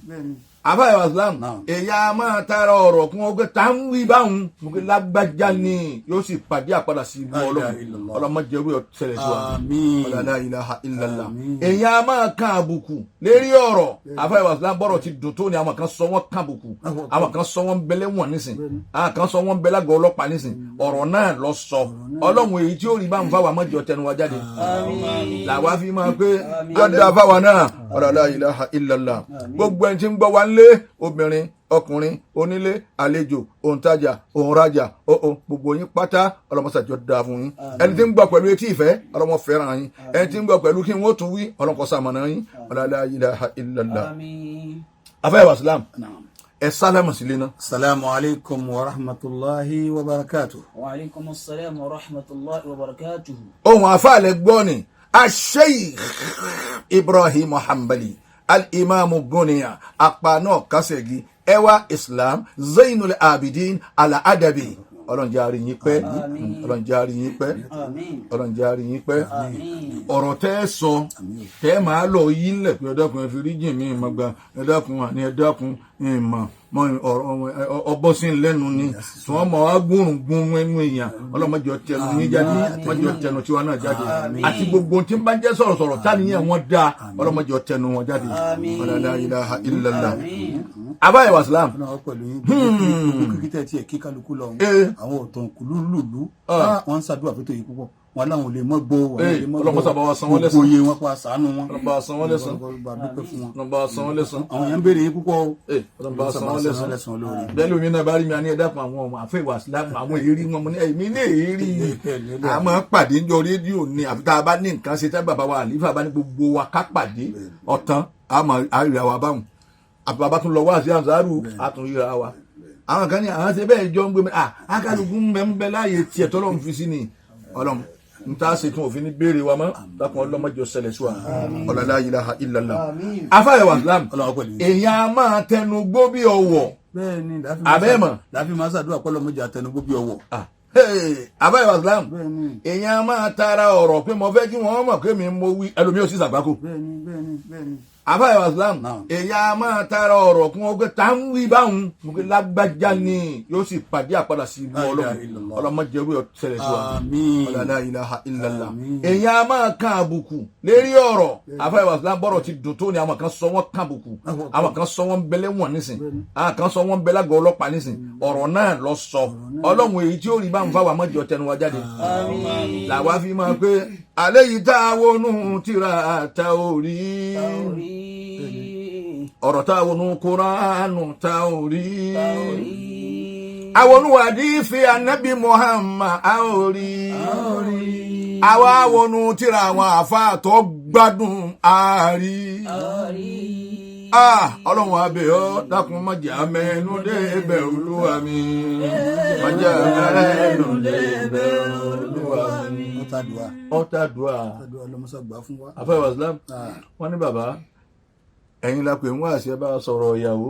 Bẹ́ẹ̀ni. Àfáà Islam, Naam. èyí a máa tara ọ̀rọ̀ kún ọgbẹ́ tá ń wí báwọn mo kí lágbájá ni yóò sì pàdé àpadà sí ibú. La ilaha Ọlọ́run illallah. ọlọ́mọdéwé ọ̀tẹ̀lẹ̀ sí wa. Àmín. La ilaha illallah. Àmín. Èyí a máa kan àbùkù lérí ọ̀rọ̀. Àfáà Islam, bọ́rọ̀ ti dùn tó ni, àwọn kan sọ wọ́n kan àbùkù, àwọn kan sọ wọ́n bẹlẹ́ wọ̀n nísìn, àwọn kan sọ wọ́n bẹlẹ́ àgọ́ ọlọ́pàá nísìn. Ọ̀rọ̀ náà lọ sọ. Ọlọ́run, èyí tí ó rí bá ń fa wà mọ́jọ tẹnu wa jáde làwa fi máa pé yọ̀dá fáwa náà. Ọ̀rọ̀ la ilaha illallah. Gbogbo ẹni tí ń gbọ́ wa ń lé, obìnrin, ọkùnrin, onílé, àlejò, òǹtajà, òǹrajà, òò gbogbo yín pátá, ọlọmọsàjọ dáa fún yín. Ẹni tí ń gbọ́ pẹ̀lú etí ìfẹ́, ọlọmọ fẹ́ràn yín. Ẹni tí ń gbọ́ pẹ̀lú kí n ó tún wí, ọlọmọkọsàmọ̀nà yín. La ilaha illallah. Àmín. Afẹ́ wàsílám, Naam. ẹ sálámù sílé náà. Assalamu alaikum wa rahmatulahi wa barakatuh. Wa alaikum assalam wa rahmatullahi wa barakatuhu. Ohun àfàlẹ̀ gbọ́ ni Asheikh Ibrahim Hanbali, Al-Imamu Guniya, apá náà kásẹ̀gì ẹwà Islam, Zainul Abidin Al-Adabi. Ọlọ́run jẹ́ a rí yín pẹ́. Ọlọ́run jẹ́ a rí yín pẹ́. Àmín. Ọlọ́run jẹ́ a rí yín pẹ́. Àmín. Ọ̀rọ̀ tẹ́ ẹ sọ, tẹ́ ẹ máa lọ yí ńlẹ̀ pé ẹ dákun, ẹ fi rí jìn mí ìmọ̀ gba, ẹ dákun, àní ẹ dákun, ìmọ̀ mọ ọ̀rọ̀ ọbọ̀ sí lẹ́nu ni tí wọ́n mọ̀ á gbóòrùn gbóòrùn ẹnu èèyàn. Ọlọ́mọdé tẹnu yín jáde, mọ́jọ tẹnu tiwa náà jáde, àti gbogbo tí ń bá jẹ́ sọ̀rọ̀sọ̀rọ̀ táníyàn wọn dá, ọlọ́mọdé tẹnu wọn jáde. La ilaha illallah. Àmín. Abáyé wàsílám. Ọlọ́run pẹ̀lú yín. Gbogbo kíkí tẹ̀ tiẹ̀ kí kálukú lọ. Eh. Àwọn ọ̀tàn kùlú lùlú. Ah. Wọ́n ń ṣàdúrà fẹ́tò yìí púpọ̀. Wọn láwọn ò lè mọ́ gbọ́, wọn ò lè mọ́. Ọlọ́mọ sábà wa san wọ́n lẹ́san. Gbogbo iye wọn pa ṣàánú wọn. Ọlọ́mọ bá wa san wọ́n lẹ́san. Ọlọ́mọ bá dúpẹ́ fún wọn. Ọlọ́mọ bá wa san wọ́n lẹ́san. Àwọn èèyàn ń béèrè yín púpọ̀ o. Ọlọ́mọ bá wa san wọ́n lẹ́san. Lẹ́san olóore. Bẹ́ẹ̀ lómi náà bá rí mi, àní ẹ̀dá kan àwọn ọmọ àfẹ́ ìwà sílámù, àwọn èrí wọn. Mo ní èmi ní èrí a máa pàdé ńjọ rédíò ni, àfi tá a bá ní nǹkan ṣe, tá bàbá wa àlífà bá ní gbogbo wa ká pàdé ọ̀tán, a máa ríra wa báwọn, àfi bàbá tún lọ wá sí àǹsárù, a tún ríra wa. Àwọn kan ní àwọn ṣe bẹ́ẹ̀ jọ ń gbé mi à akálukú ń bẹ ń bẹ láàyè tiẹ̀ tọ́lọ́run fi sí ni. Ọlọ́run n ta ṣe tún òfin ní béèrè wa mọ́, dákun, ọlọ́mọdé ṣẹlẹ̀ sí wa. Ọ̀làlá ilaha illallah. Afáyẹ̀wò islam, Ọlọ́run pẹ̀lú yín. Èèyàn a máa tẹnu gbó bí ọwọ́. Bẹ́ẹ̀ ni. Àbẹ́ẹ̀mọ̀. Láfi máa ṣàdúrà pọ́lọ́mọdé àtẹnugbó bí ọwọ́. Àbáyọ̀ islam, Bẹ́ẹ̀ni. èèyàn máa tara ọ̀rọ̀ pé mo fẹ́ kí wọ́n mọ̀ pé mi mo wí, ẹlòmíì ò sì sàgbákò. bẹ́ẹ̀ni bẹ́ẹ̀ni bẹ́ẹ̀ni. Àbáyọ̀ islam, Naam. èèyàn máa tara ọ̀rọ̀ kún ọgbẹ́ tá ń wí báwọn mo kí lágbájá ni yóò sì pàdé àpadà sí ibú. La ilaha Ọlọ́run illallah. ọlọ́mọdé ọ̀tẹ̀lẹ̀ sí wa. Àmín. La ilaha illallah. Àmín. Èèyàn máa kan àbùkù lérí ọ̀rọ̀. Àbáyọ̀ islam, bọ́rọ̀ ti dùn tó ni, àwọn kan sọ wọ́n kan àbùkù, àwọn kan sọ wọ́n bẹlẹ́ wọ̀n nísìn, àwọn kan sọ wọ́n bẹlẹ́ àgọ́ ọlọ́pàá nísìn. Ọ̀rọ̀ náà lọ sọ. Ọlọ́run, èyí tí ó rí bá ń fa wà mọ́jọ tẹnu wa jáde làwa fi máa pé alẹ́ yìí tá a wọnú tíra tá ò rí ọ̀rọ̀, tá a wọnú Kúránù tá ò rí, àwọn àdìfẹ́ anabi Muhammad a ò rí, àwa wọnú tíra àwọn àfáà tó gbádùn a rí. Ah, Ọlọ́run abẹ́ ọ, dákun, má jẹ́ amẹ́nu débẹ̀, Olúwa mi, má jẹ́ amẹ́nu débẹ̀, Olúwa mi. Ọ̀tá dùà. Ọ̀tá dùà. Ọ̀tá dùà, ọlọ́mọṣà gbà fún wa. Afẹ́ wàsílám, wọ́n ní bàbá ẹ̀yin la pè ń wá àṣẹ bá sọ̀rọ̀ ìyàwó,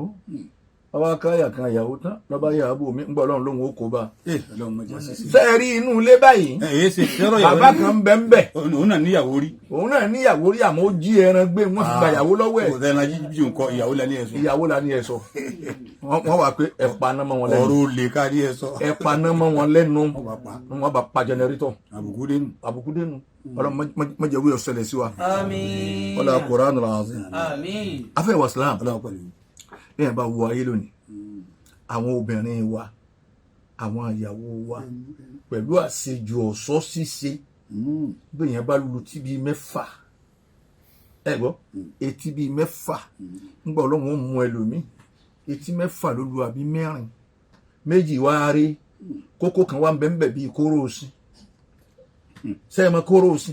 bàbá káyà kan ìyàwó tán lọ́ba yàwó mi ń gbọ́, Ọlọ́run lóhun ó kó bá. Ee, Ọlọ́run mọ̀jẹ̀ sísè. Sẹ́ẹ̀rí inú ilé báyìí? Ẹ ẹ ṣe ṣẹ́rọ̀ ìyàwó. Bàbá kan ń bẹ ń bẹ. Òun náà níyàwó rí. Òun náà níyàwó rí, àmọ́ ó jí ẹran gbé, wọ́n fi gba ìyàwó lọ́wọ́ ẹ̀. Kò sẹ́ni jíjí nǹkan, ìyàwó la ní ẹ̀sùn. Ìyàwó la ní ẹ sọ. Wọ́n wà pé ẹ paná mọ́ wọn lẹ́nu. Ọ̀rọ̀ olè kárí ẹ sọ. Ẹ paná mọ́ wọn lẹ́nu. Wọ́n bá pa. Wọ́n bá pa generator. Àbùkù dénú. Àbùkù dénú. Ọlọ́run má jẹ́ wíyọ̀ ṣẹlẹ̀ sí wa. Àmín. Ọlọ́run Qur'anul Azim. Àmín. Afẹ́ wàsílám, Ọlọ́run pẹ̀lú yín. bẹ́ẹ̀ bá wo ayé lónìí, àwọn obìnrin wa, àwọn ìyàwó wa, pẹ̀lú àṣejù ọ̀ṣọ́ ṣíṣe, bẹ́ẹ̀ yẹn bá lu tí bíi mẹ́fà, ẹ gbọ́, etí bíi mẹ́fà, ńgbà Ọlọ́run ó mú ẹlòmíì, etí mẹ́fà ló lu àbí mẹ́rin, méjì wá rí kókó kan wá ń bẹ́ ń bẹ̀ bíi kóró òsì sẹ́yìn mọ́ kóró òsì,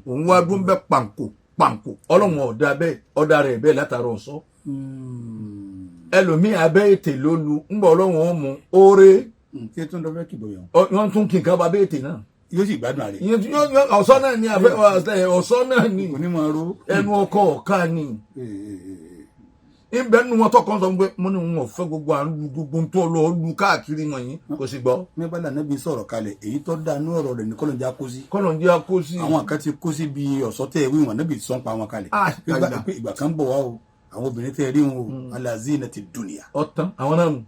òun wá dún bẹ́ pàǹkó pàǹkó. Ọlọ́run ọ̀dà bẹ́ẹ̀, ọ̀dà rẹ̀ bẹ́ẹ̀ látara ọ̀ṣọ́. Ẹlòmíì abẹ́ ètè ló lu, ńgbà Ọlọ́run ó mú oore. Kí ẹ tún lọ fẹ́ kìbọ̀ yàn. Wọ́n tún kí nǹkan bá abẹ́ ètè náà. Yóò sì gbádùn àrẹ. Ìyẹn tí ọ̀ṣọ́ náà ni, àfẹ́ ọ̀ṣọ́ náà ni. Onímọ̀ ro. Ẹnu ọkọ ọ̀ka ni ìbẹ́ nu wọn tọkàn sọ pé mo ní wọn ò fẹ́ gbogbo à ń lu gbogbo tó lọ lu káàkiri wọ̀nyí, kò sì gbọ́. Ní bá lànà bí sọ̀rọ̀ kalẹ̀, èyí tó dánú ọ̀rọ̀ rẹ̀ ní kọ́lọ́njà kó sí. Kọ́nà ń jẹ́ kó sí. Àwọn kan ti kó sí bí ọ̀sọ́ tẹ́ wí wọn níbi sọ́n pa wọn kalẹ̀. Ah, pé àgbà. Pé ìgbà kan bọ̀ wá o, Àwọn obìnrin tẹ́ rí wọn o, ala zinati dunya. Ọ̀tán àwọn náà nù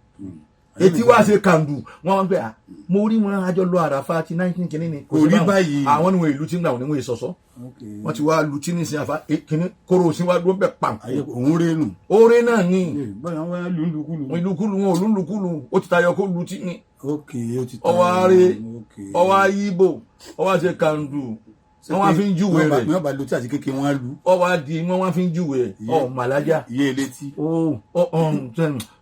etí wá ṣe kàndù wọn wọn pé à mo rí wọn àjọ lọ àràfà ti 19 kìíní ni. Kò rí báyìí. Àwọn ni wọn ìlú tí ń gbà wọn ni wọn ìsọsọ wọn ti wá lu tí nísìnyí àfa kìíní kóró sí wá dúró bẹ pàǹkó. Ayé òun rẹ nù. Oore náà ni. Báyọ̀ wọn lù ú lùkúlù. Ìlúkulù wọn ò lùlùkulù, ó ti tayọ kó lu tí ni. Ok, ó ti tayọ. Ọwọ́ àárẹ̀, ọwọ́ ayíbò, ọwọ́ àṣẹ kàndù wọn wá fi ń júwe rẹ̀. Wọ́n bá lu tí àti kékeré wọn á lu. Ọwọ́ àdì wọn wá fi ń júwe rẹ̀ ọ màlájà. Iye elétí. Ó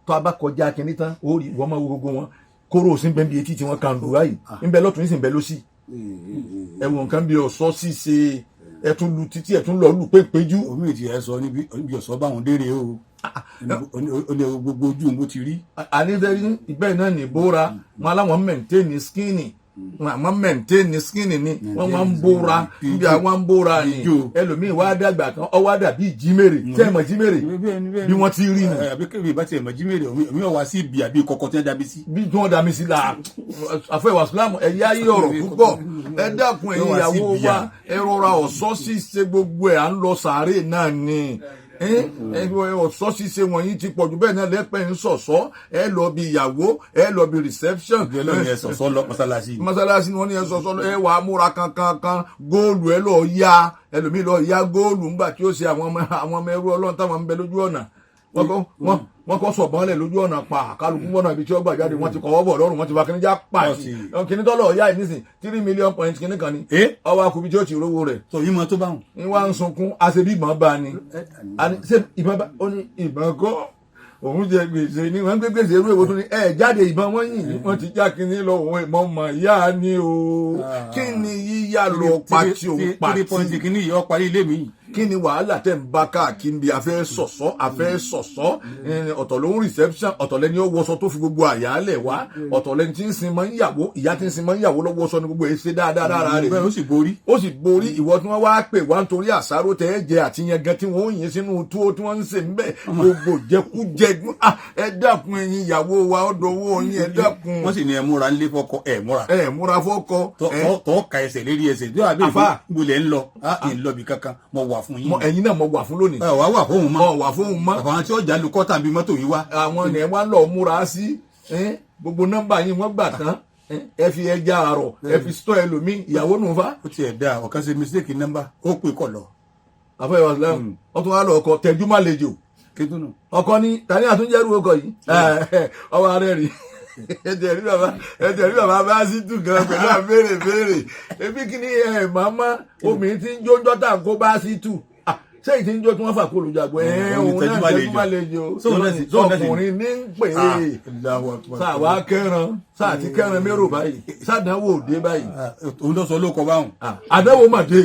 tó a bá kọjá kínní tán, ó rí wọ́n máa wo gbogbo wọn, kóró sí bẹ́ẹ̀ bí etí tí wọ́n kàndù báyìí ń bẹ lọ́tún, ń sì ń bẹ lọ́sì. Ẹ̀wọ̀n nǹkan bí ọ̀sọ́ ṣíṣe, ẹ̀tún lu títí ẹ̀tún lọ lù péńpéjú. Omi ìtì ẹ sọ níbi ọ̀sọ́ báwọn dére o, ó ní gbogbo ojú mo ti rí. Àníṣe ìbẹ́ náà ní bóra wọn aláwọn mẹ̀ntẹ́ẹ̀nì skínì, wọn àmọ́ mẹ̀ntẹ́ẹ̀nì skínì ni wọ́n máa ń bóra níbi àwọn ń bóra ni. Ijó. Ẹlòmíì wá dàgbà kan, ọwọ́ àdàbí jímèrè tí ẹ̀ mọ̀ jímèrè bí wọ́n ti rí ni. Àbí kébì bá tiẹ̀ mọ̀ jímèrè omi ọ̀wá sí ibi àbí kọ̀kọ̀ tí wọ́n dábí sí. Bí tí wọ́n dá mi sí la àfẹ́ wàsílámù ẹ̀yà ayé ọ̀rọ̀ púpọ̀. Ẹ dákun, ẹ̀yin Yóò wá sí ìyàwó ibi wa, à. ẹ rọra ọ̀ṣọ́ ṣíṣe gbogbo ẹ̀, à ń lọ sàárè náà ni. Ọ̀ṣọ́ ṣíṣe wọ̀nyí ti pọ̀jù bẹ́ẹ̀ náà lẹ́pẹ́ ń ṣọ̀ṣọ́, ẹ lọ bí ìyàwó, ẹ lọ bí reception. Ìgbẹ́ lọ́nà ẹ sọ̀sọ́ lọ mọ́sálásí. Mọ́sálásí ni wọ́n ní ẹ sọ̀sọ́ ẹ wà á múra kankan kan góòlù, ẹ lọ ya ẹlòmíì lọ ya góòlù ńgbà tí ó ṣe àwọn ọmọ ẹrú Ọlọ́run táwọn ń bẹ lójú ọ̀nà, wọ́n kọ́ sọ̀bọ́n lẹ̀ lójú ọ̀nà pa kálukú wọ́n náà ibi tí ó gbà jáde, wọ́n ti kọ́wọ́ bọ̀ lọ́rùn, wọ́n ti fa kíní já pa Ọ̀sì. kíní tọ́lọ̀ ya yìí nísìn 3 million point kíní kan ni. Ọwọ́ akubi tí ó ti rówó rẹ̀. Sọ yìí mọ tó báwọn. Ní wá ń sunkún àṣebí ìbọn bá ni. Àní, ṣé ìbọn bá ó ní ìbọn kọ́, òun jẹ gbèsè ni wọ́n gbé gbèsè irú èwo tó ní ẹ jáde ìbọn wọ́n yìn wọ́n ti já kinní lọ òun ìmọ̀ mọ̀ ìyá ni o, kí ni yíyá lọ pati òun Three point pati kìíní yìí ọ parí ilé mi. Kí ni wàhálà tẹ̀ ń bá káàkiri bí afẹ́ sọ̀sọ́ afẹ́ sọ̀sọ́? Ọ̀tọ̀ ló ń reception, ọ̀tọ̀ lẹni ó wọṣọ tó fi gbogbo àyálẹ̀ wá, ọ̀tọ̀ lẹni tí ń sin mọ́ ń yàwó, ìyá tí ń sin mọ́ ń yàwó lọ́wọ́ wọṣọ ni gbogbo ẹ̀ ṣe dáadáa lára rẹ̀. Bẹ́ẹ̀ ó sì borí. Ó sì borí. Ìwọ tí wọ́n wá pè wá nítorí àsáró tẹ́ ẹ jẹ àti yangan tí wọ́n ó yín sínú túwó tí wọ́n ń sè ń bẹ̀ gbogbo jẹkújẹ. Ah, ẹ dákun, ẹ̀yin ìyàwó wa, ọ̀dọ̀ owó yín, ẹ dákun. Wọ́n sì ní ẹ múra ńlé fọkọ ẹ múra. Ẹ múra fọ́kọ ẹ Tọ́ ka ẹsẹ̀ lérí ẹsẹ̀ tí wàá bẹ̀rẹ̀ Àfà. pé gbolẹ̀ ń lọ á ń lọ bí kankan mo wà fún yín. Ẹ̀yin náà mo wà fún lónìí. Ẹ wàá wà fóun mọ́. Mo wà fóun mọ́. Àwọn tí ọjà lu kọ́tà bí mọ́tò yìí wá. Àwọn ẹ̀ wá lọ múra sí gbogbo nọ́mbà yín wọ́n gbà tán, ẹ fi ẹja àrọ̀ ẹ fi sọ ẹlòmíì ìyàwó nù fa. Ó tiẹ̀ da ọ̀kan ṣe mistake nọ́mbà ó pè kọ̀ lọ. Àfẹ́ ìwà sílẹ̀ wọ́n tún wá lọ ọkọ tẹjú má lejò. Kétúnù. Ọkọ ní tani àtúnjẹrù ọkọ yìí, ọwọ́ arẹ rí ẹ̀jẹ̀ rí bàbá bá sí tù gan pẹ̀lú àbẹ̀rẹ̀ béèrè ebi kí ni ẹ màmá obìnrin tí ń jó ńjọ́ tá à ń kó bá sí tù. Ah, ṣé ìtí ń jó tí wọ́n fà kó lójú àgbo ẹ̀ Òun ni òun náà tẹjú má tẹjú má lejò. lejò. Sóun náà sì- Ọkùnrin ní ń pè é sáà kẹran sáà ti kẹran mérò báyìí sádánwò òde báyìí. Òun ló sọ lóko báwọn. Ah, àdánwò mà dé,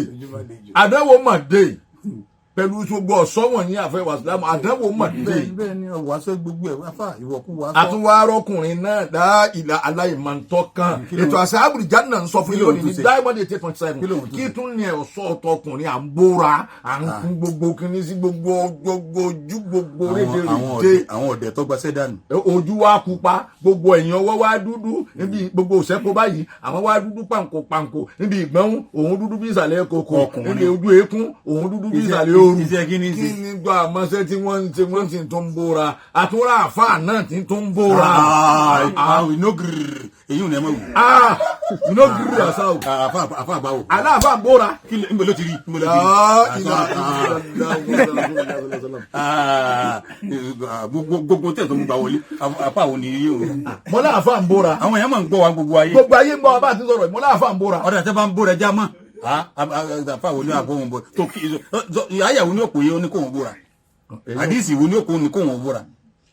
àdánwò mà dé pẹ̀lú gbogbo ọ̀sọ́ wọ̀nyí àfẹ́ wàsílámù, àdánwò mà dé. Bẹ́ẹ̀ ni ọwọ́ aṣọ gbogbo ẹ̀ afá ìwọ̀kú wà sọ. Àtúnwárọ́kùnrin náà dá ìlà aláìmọ̀ntọ́ kan ètò àṣà àbúrìjà náà ń sọ fún Kí yín lòun lónìí tún ní ṣe? Diamond 88.7. Kí lòun tún Kí ṣe? tún ní ọ̀sọ́ ọ̀tọkùnrin à ń bóra à ń kún gbogbo kinní sí gbogbo gbogbo ojú gbogbo rédèrèdè. Àwọn ọ̀dẹ̀ tó gbaṣẹ́ dànù. Ojú wa pupa, gbogbo ẹ̀yìn ọwọ́ wa dúdú níbi gbogbo òsẹ́kó báyìí, àwọn wa dúdú pàǹkó pàǹkó níbi ìgbọ́n òun dúdú bí ìsàlẹ̀ kòkó Ọkùnrin. níbi ojú eékún òun dúdú bí ìsàlẹ̀ ooru. Iṣẹ́ kí ni ń ṣe? Kí ni gbọ́ àmọ́ṣẹ́ tí wọ́n ń ṣe, wọ́n sì tún ń bóra, àtúnrà àfáà náà tí tún ń bóra. Ah, no grrr èyí ò ní ẹ mọ̀ wò. Ah, you no gree yourself. Àfa àbáwò. Aláàfáà ń bóra. Kí ló ń bọ̀ ló ti rí? Ń bọ̀ ló ti rí? Ah, Ah, gbogbo tẹ̀ tó ń gbà wọlé àfa àwọn ni yé o. Mọ́lá àfáà ń bóra. Àwọn èèyàn máa ń gbọ́ wa gbogbo ayé. Gbogbo ayé ń bọ́ wa bá a ti sọ̀rọ̀, mọ́lá àfáà ń bóra. Ọ̀dà tẹ́ bá ń bóra já mọ́. Àfa àwọn ni àbọ̀ wọn bọ̀ tó kí àyàwó ní òkò yẹ ó ní kò wọn bóra. Àdìsí wo ní òkò ní kò wọn bóra.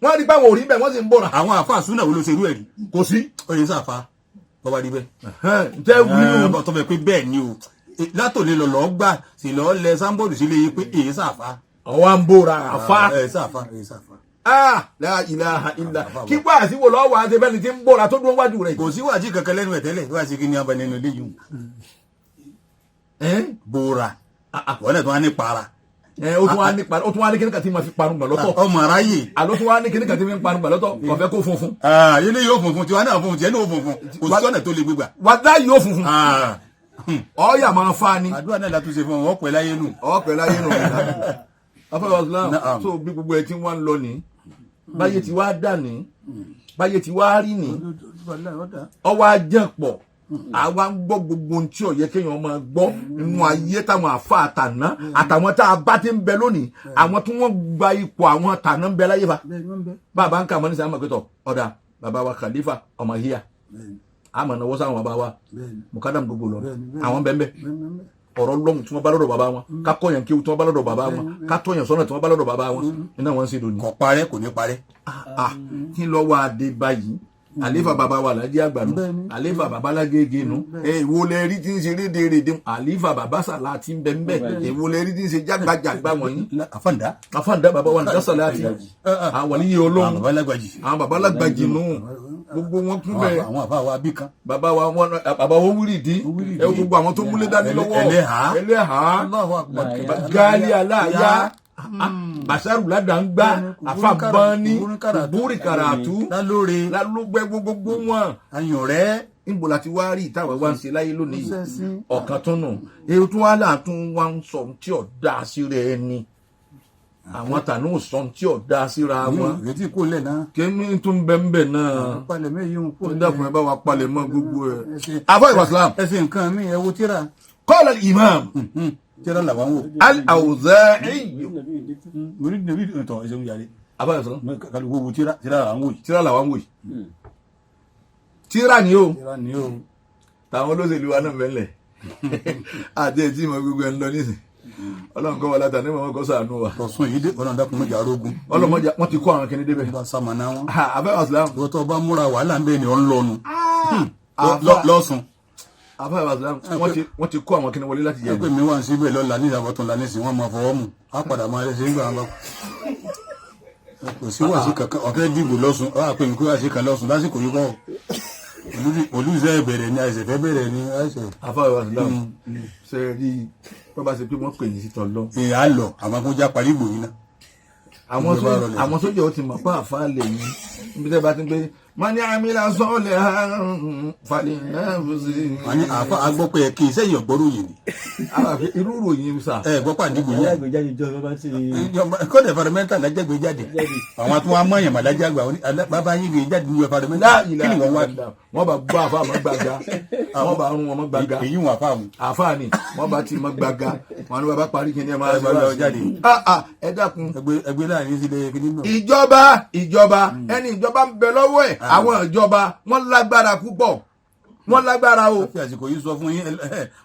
Wọ́n rí báwọn ò rí bẹ́ẹ̀, wọ́n sì ń bóra. Àwọn àfa àsúná wo ló ṣerú ẹ̀ rí? Kò sí. Ó yẹ sáfà bọ́ba rí bẹ́ẹ̀. Ǹjẹ́ wíwú. Ẹ, tó fẹ́ pé bẹ́ẹ̀ ni o látòlé lọ lọ́ọ́ gbà sí lọ́ọ́ lẹ sáńbọ̀dù sílé yìí pé èyí sáfà. Ọwọ́ ń bóra àfa. Ẹ sáfà, èyí sáfà. Ah, la ilaha illa. Kí wá sí wo lọ́wọ́ àti bẹ́ẹ̀ ni tí ń bóra tó dúró wájú rẹ̀. Kò sí wàásì kankan lẹ́nu ẹ̀ tẹ́lẹ̀, wàásì kí ni abẹ nínú ilé yìí. Ẹ́n? Bóra wọ́n náà tó wá ní para. Ẹ, ó tún wá ní ó tún wá ní kíní kan tí ma fi parun gbà lọ́tọ̀. Ọmọ aráyè. Àló tún wá ní kíní kan tí ma fi parun gbà lọ́tọ̀, kò fẹ́ kó funfun. Ilé yóò funfun, tiwa náà funfun, tiẹ̀ náà funfun, kò sí ọ̀nà tó lè gbégbà. Wàdá yóò funfun. Ọ̀ọ́yà máa fa ni. Àdúrà náà látúnṣe fún wọn, ọ̀pẹ láyé nù. Ọ̀pẹ láyé nù. Afáwa Islam, Naam. tó bí gbogbo ẹ ti wá ń lọ ní báyé ti wá dà ní, báyé ti wá rí ní, ọwọ́ ajẹ́pọ̀, àwa ń gbọ́ gbogbo ohun tí ó yẹ kéèyàn máa gbọ́ nínú ayé táwọn àfa àtàná àtàwọn tá a bá ti ń bẹ lónìí, àwọn tí wọ́n gba ipò àwọn àtàná ń bẹ láyé fa. Bàbá ń kà mọ́ ní sàmà pẹ̀tọ̀ ọ̀dà bàbá wa Khalifa ọmọ híyà, àmọ̀ náwó sáwọn bàbá wa mukadam gbogbo lọ, àwọn bẹ́ẹ̀ bẹ́ẹ̀ ọ̀rọ̀ lọ́hùn tí wọ́n bá lọ́dọ̀ bàbá wọn, ká kọ́yàn kéwú tí wọ́n bá lọ́dọ̀ bàbá wọn, ká tọ́yàn sọ́nà tí wọ́n bá lọ́dọ̀ bàbá wọn, iná wọn ń ṣe dòní. Kò parẹ́, kò ní parẹ́. Ah, kí ló wá dé báyìí? Àléfà bàbá wa làjẹ́ àgbà nù, àléfà bàbá lágége nù, èwo lẹ rí tí ń ṣe rédèrèdè, àléfà bàbá sàlá ti ń bẹ ń bẹ, èwo lẹ rí tí ń ṣe jágbajàgba wọ̀nyí? Àfàǹdá. Àfàǹdá bàbá wa nìkan sàlá ti àwọn níyì Àwọn olóhùn. bàbá lágbàjì. Àwọn bàbá lágbàjì nù, gbogbo wọn kún bẹ́ẹ̀. Àwọn àfa wa bí kan. Bàbá wa wọn, bàbá wọn wúrì dí ẹ wo gbogbo àwọn tó múlé dání lọ́wọ́. Ẹlẹ́hàá. Ẹlẹ́hàá. Allahu Akbar. Gaali aláya, basaru ladangba, afabani búrì karatu. Lálóore. Lálógbẹ, gbogbo wọn. Ayùn rẹ. Níbo la ti wá rí ìtawà wá ń ṣe láyé lónìí yìí? Ọ̀kan tún nù, èrò tún wá là tún wá ń sọ tí ò dá síra ẹni, àwọn tànú sọ tí ò dá síra wọn. Ìrètí kò lẹ̀ náà. Kémi tún bẹ́ẹ̀ náà. Palẹ̀ mẹ́yìn ń kó. Ó dákun, ẹ bá wa palẹ̀ mọ́ gbogbo ẹ̀. Àfọ ìwàsílám. Ẹsẹ̀ nǹkan mi, ẹ wo tíra. Qala al-imam Tíra làwọn wò. al-Awza'i. Mo ní nàbí ìtọ̀ ẹsẹ̀ ń yàrá. Àfọ ìwàsílám. Kálukú wo tíra, tíra làwọn wò yìí. Tíra làwọn wò yìí, tíra ni o. Tíra ni o. Táwọn olóṣèlú wa náà mẹ́lẹ̀ àti ẹ̀tí ìmọ̀ gbogbo ẹ̀ ń lọ nísìn. Ọlọ́run kọ́ wa látà ní mọ̀mọ́ kọ́ sànú wa. Tọ̀sùn yìí dé, ọlọ́run dákun mọ́jà arógun. Ọlọ́mọdé wọ́n ti kó àwọn kìnìún débẹ̀. Bá sàmànà wọn. Àfẹ́ ìwàsílám. Ìwọ tó bá múra wàhálà ń bẹ́ẹ̀ ni ọ̀ ń lọnu. Lọ́sùn. Àfẹ́ ìwàsílám, wọ́n ti kó àwọn kìnìún wọlé láti jẹ. Ẹgbẹ́ mi wà ń síbẹ̀ lọ́la ní ìyàbọ̀tún la nísìn, wọ́n máa fọwọ́ mú á padà máa ṣe ń gbà wọn. Kò sí wàásù kankan, ọ̀fẹ́ dìbò lọ́sùn ọ̀ àpè mí kó wàásù kan lọ́sùn lásìkò yìí kọ́ olùsẹ̀ bẹ̀rẹ̀ ni àìsẹ̀ fẹ́ bẹ̀rẹ̀ ni àìsẹ̀. Àfẹ́ ìwàsílám, ṣe rí wọ́n bá ṣe pé wọ́n pè yín sí tọ́lọ́. Ìyá lọ àwọn akójá parí ìbò yìí náà. Àwọn sójà ó ti mọ̀ pé àfa lè yín níbi tẹ́ bá ti ń pé mani amílà sọ́ọ̀lẹ̀ falẹ̀ náà fún sí. Wọ́n ní àfa agbọ́ pé kí iṣẹ́ yìí ọ̀gbọ́rò yìí ni. Irú ròyìn sà. Ẹ gbọ́ pàdé ìbò yìí. Alágbèjáde jọ bá ti. Kódà environmental lájẹ́ gbé jáde, àwọn tó wá mọ̀yàn màlájà gbà wọ́n ní bàbá yín gbé jáde ní environmental, kí ni wọ́n wá? Wọ́n bá gbọ́ àfa àmọ́ gbàgà, wọ́n bá rún wọn mọ́ gbàgà. Èyí wọn àfa àwọn. Àfa ni wọ́n bá ti mọ́ gbàgà wọn ni bàbá parí kí ni ẹ máa Ẹ bá lọ jáde. Ah, ah, ẹ dákun. Ẹgbẹ́ láàrin sílẹ̀ kí nínú. Ìjọba ẹni ìjọba ń bẹ lọ́wọ́ ẹ̀, àwọn ìjọba wọ́n lágbára púpọ̀, wọ́n lágbára o. Fi àsìkò yìí sọ fún yín,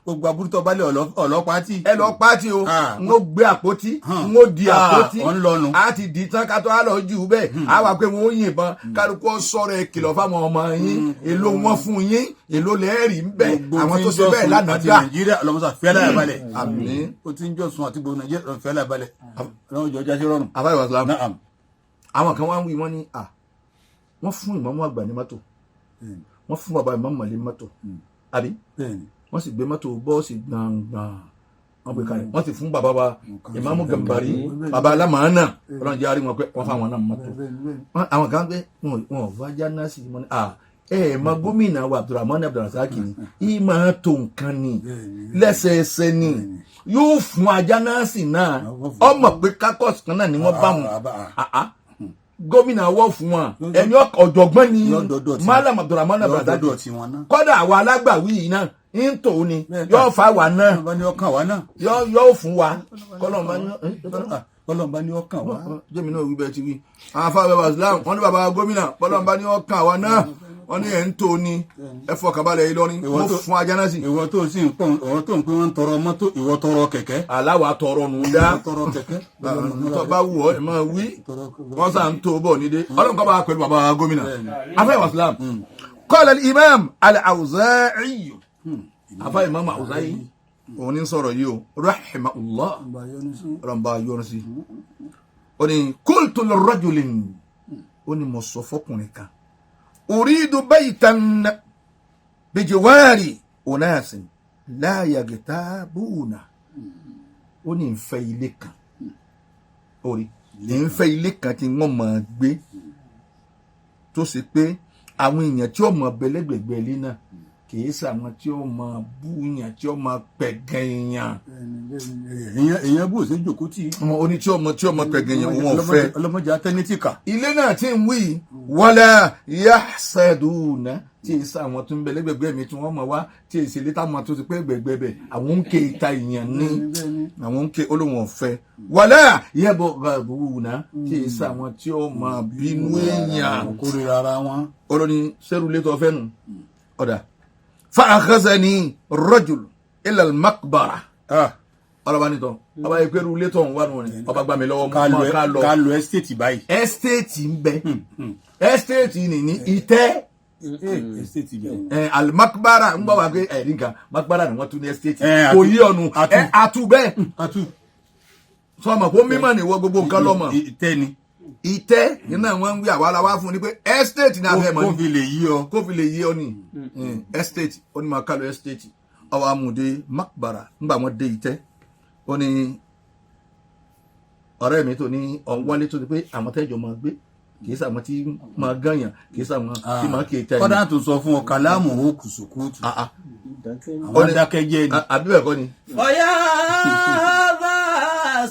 gbogbo aburútọ balẹ̀ ọlọ́pàá tí. Ẹ lọ pàtì o. Ah. N ó gbé àpótí, n ó di àpótí. Ọ̀ ń lọnu. A ti di tán ká tó á lọ jù ú bẹ́ẹ̀, a wà pé wọn ó yìnbọn, kálukú ó sọ̀rọ̀ ẹ kìlọ̀ fáwọn ọmọ yín, èló wọn fún yín, èló lẹ́ẹ̀rì ń bẹ̀, àwọn tó ṣe bẹ́ẹ̀ lánàá àti dá. Nàìjíríà ọlọmọsà fẹlẹ balẹ̀. Àmín. O ti ń jọsùn àti gbogbo Nàìjíríà fẹlẹ balẹ̀, Ọlọ́run jọ jásí rọrùn. Àbáyọ Islam. Naam. Àwọn kan wá ń wí, wọ́n ní à wọ́n fún ìmámù àgbà ní mọ́tò, wọ́n fún bàbá ìmámù mọ̀lẹ́ ní mọ́tò, àbí? Bẹ́ẹ̀ni. Wọ́n sì gbé mọ́tò bọ́ọ̀sì gbàngbàn wọ́n gbé kalẹ̀, wọ́n sì fún bàbá wa ìmámù Gàmbàrí, bàbá alámàánà, Ọlọ́run jẹ́ àárín wọn pé wọ́n fáwọn náà mọ́tò. Àwọn kan pé wọn ò fà jáná sí wọn ni à ẹ ẹ mọ gómìnà wa Abdulrahman Abdulrasaq ni yìí máa tó nǹkan ni lẹ́sẹẹsẹ ni yóò fún ajánásì náà, ọmọ pé kakọ́s kan náà ni wọ́n bá wọn. Gómìnà wọ́ fún wọn, ẹni ọ̀jọ̀gbọ́n ni Lọ́dọọdọ tí- Malam Abdulrahman Abdulrasaq. Lọ́dọọdọ tí wọn náà. Kọ́dà àwa alágbàwí yìí náà ń tò ní yóò fa wa náà. Ọlọ́run bá ní ọkàn wa náà. Yóò fún wa kọ́lọ́n bá ní. Ọlọ́run bá ní ọkàn wa. Jẹ́mi náà wí bẹ́ẹ̀ ti wí. Àwọn afáwẹ́ wa Islam wọ́n ní bàbá gómìnà, bọ́lọ́n bá ní ọkàn wa náà, wọ́n ní ẹ̀ ń tò ní ẹ fọkànbalẹ̀ yìí lọ́rin Ìwọ mo fún ajá náà sí. Ìwọ tó sì ń pọ̀ ọ̀rọ̀ tó ń pín wọn ń tọrọ mọ́tò, ìwọ tọrọ kẹ̀kẹ́. Aláwa tọrọ nù dá. Ìwọ tọrọ kẹ̀kẹ́. Tó bá wù ọ́ ẹ̀ máa wí, wọ́n sà ń tó bọ̀ nídé, Ọlọ́run kọ́ bá pẹ̀lú bàbá gómìnà. Afẹ́ wa Islam, qala al-imam al-Awza'i, afẹ́ imam Awza'i òun ní sọ̀rọ̀ yìí o, rahimahullah, ọlọ́run bá yọ́nú sí. Ó ní qultu lirrajulin, ó ní mo sọ fọkùnrin kan, uridu baytan bijiwari unasin la yagtabuna, ó ní ń fẹ́ ilé kan, orí ní ń fẹ́ ilé kan tí wọ́n máa gbé, tó ṣe pé àwọn èèyàn tí ó mọ̀ bẹ lẹ́gbẹ̀gbẹ̀ ilé náà kì Kì í sàwọn tí ó máa búyàn, tí ó máa pẹ̀gàn èèyàn. Èèyàn bó ṣe jòkó tí. Ọmọ oní tí ó máa pẹ̀gàn èèyàn, òun ọ̀fẹ́. Ọlọ́mọdé atẹ́nítì kà. Ilé náà tí ń wí yìí, wala yahsaduna, tí èsì àwọn tó ń bẹ lẹ́gbẹ̀gbẹ́ mi tí wọ́n mọ̀ wá, tí èsì ilé táwọn tó ti pé gbẹ̀gbẹ́ bẹ̀, àwọn ń ké ìta èèyàn ní àwọn ń ké olóhùn ọ̀fẹ́, wala yabghaduna, tí èsì àwọn tí ó máa bínú èèyàn. Kórìíra ara wọn. Olóní sẹ́rù létọ́ ọ̀fẹ́ nù ọ̀dà fa akhazani rajul ila al-maqbara. Ọlọ́ba nìtọ́ ọba yìí pẹ̀lú létọ́ òun wà nù ní ọba gbà mí lọ́wọ́ mọ́ ká lọ. Ká lọ estate báyìí. Estate ń bẹ, estate ní ní ìtẹ́. Estate bẹ́ẹ̀. Ẹ alimakbara ń bọ̀ wá pé ẹ̀rí nǹkan makbara ni wọ́n tún ní estate. Ẹ, kò yí ọ̀nù. Atu. Ẹ atu bẹ́ẹ̀. Atu. Sọmọ kó mímọ̀ ní wọ gbogbo nǹkan lọ́mọ. Ìtẹ́ ni. Ìtẹ́ nínú àwọn ń wí àwa la wá fún ni pé estate ní abẹ́ mọ́ Kó ni. fi lè yí ọ. Kó fi lè yí ọ ní estate. Ó ní máa kálọ estate, ọwọ́ amúdé makbara ńgbà wọn dé ìtẹ́. Ó ní ọ̀rẹ́ mi tó ní ọ̀wálé tó ní pé àwọn tẹ́jọ́ máa gbé, kì í sàwọn tí máa gànyàn, kì í sàwọn tí máa kì í tẹ́. Kọ́dà tó sọ fún ọ kàlámù ó kùsùkùtù. Ah, ah. Àwọn dákẹ́jẹ́ ni. Àbí bẹ́ẹ̀ kọ́ ni. ويا هذا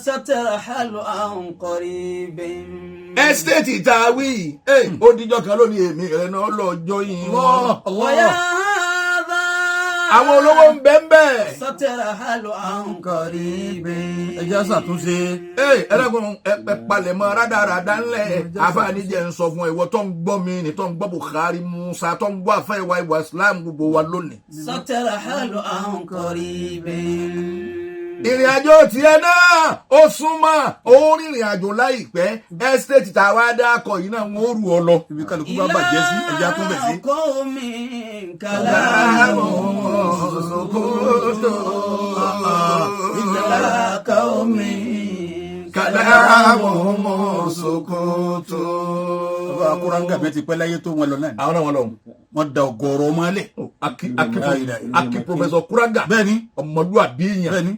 سترحل عن قريب. Estate tá a wí yìí, ó díjọ́ kan lónìí, èmi rẹ̀ náà lọ́jọ́ yìí wọ́n. ويا هذا Àwọn olówó ń bẹ ń bẹ. سترحل عن قريب. Ẹ jẹ́ ṣàtúnṣe. Ẹ dákun, ẹ palẹ̀mọ́ rádaràdá ńlẹ̀. Àfààní jẹ́ ń sọ fún ẹ, ìwọ tó ń gbọ́ mi ní, tó ń gbọ́ Bukhari Musa, tó ń gbọ́ àfẹ́ ìwà ìwà Islam, gbogbo wa lónìí. سترحل عن قريب. Ìrìn àjò tiẹ̀ náà ó súnmọ́, ó rìnrìn àjò láìpẹ́. Estate tá a wá dákọ̀ yìí náà, wọ́n ó rù ọ lọ. Ibi kálukú bá bàjẹ́ sí, ẹ jẹ́ àtúnbẹ̀ sí. قوم كلامهم إلى قوم Kàlámù sokoto. Bàbá akúrángà bẹ́ẹ̀ ti pẹ́ láyé tó, wọn lọ náà ni. Àwọn náà wọn lọ. Wọ́n da ọ̀gọ̀ọ̀rọ̀ ọmọ alẹ̀. Aki aki aki Professor Kuraga. Bẹ́ẹ̀ni. Ọmọlúwàbí èèyàn. Bẹ́ẹ̀ni.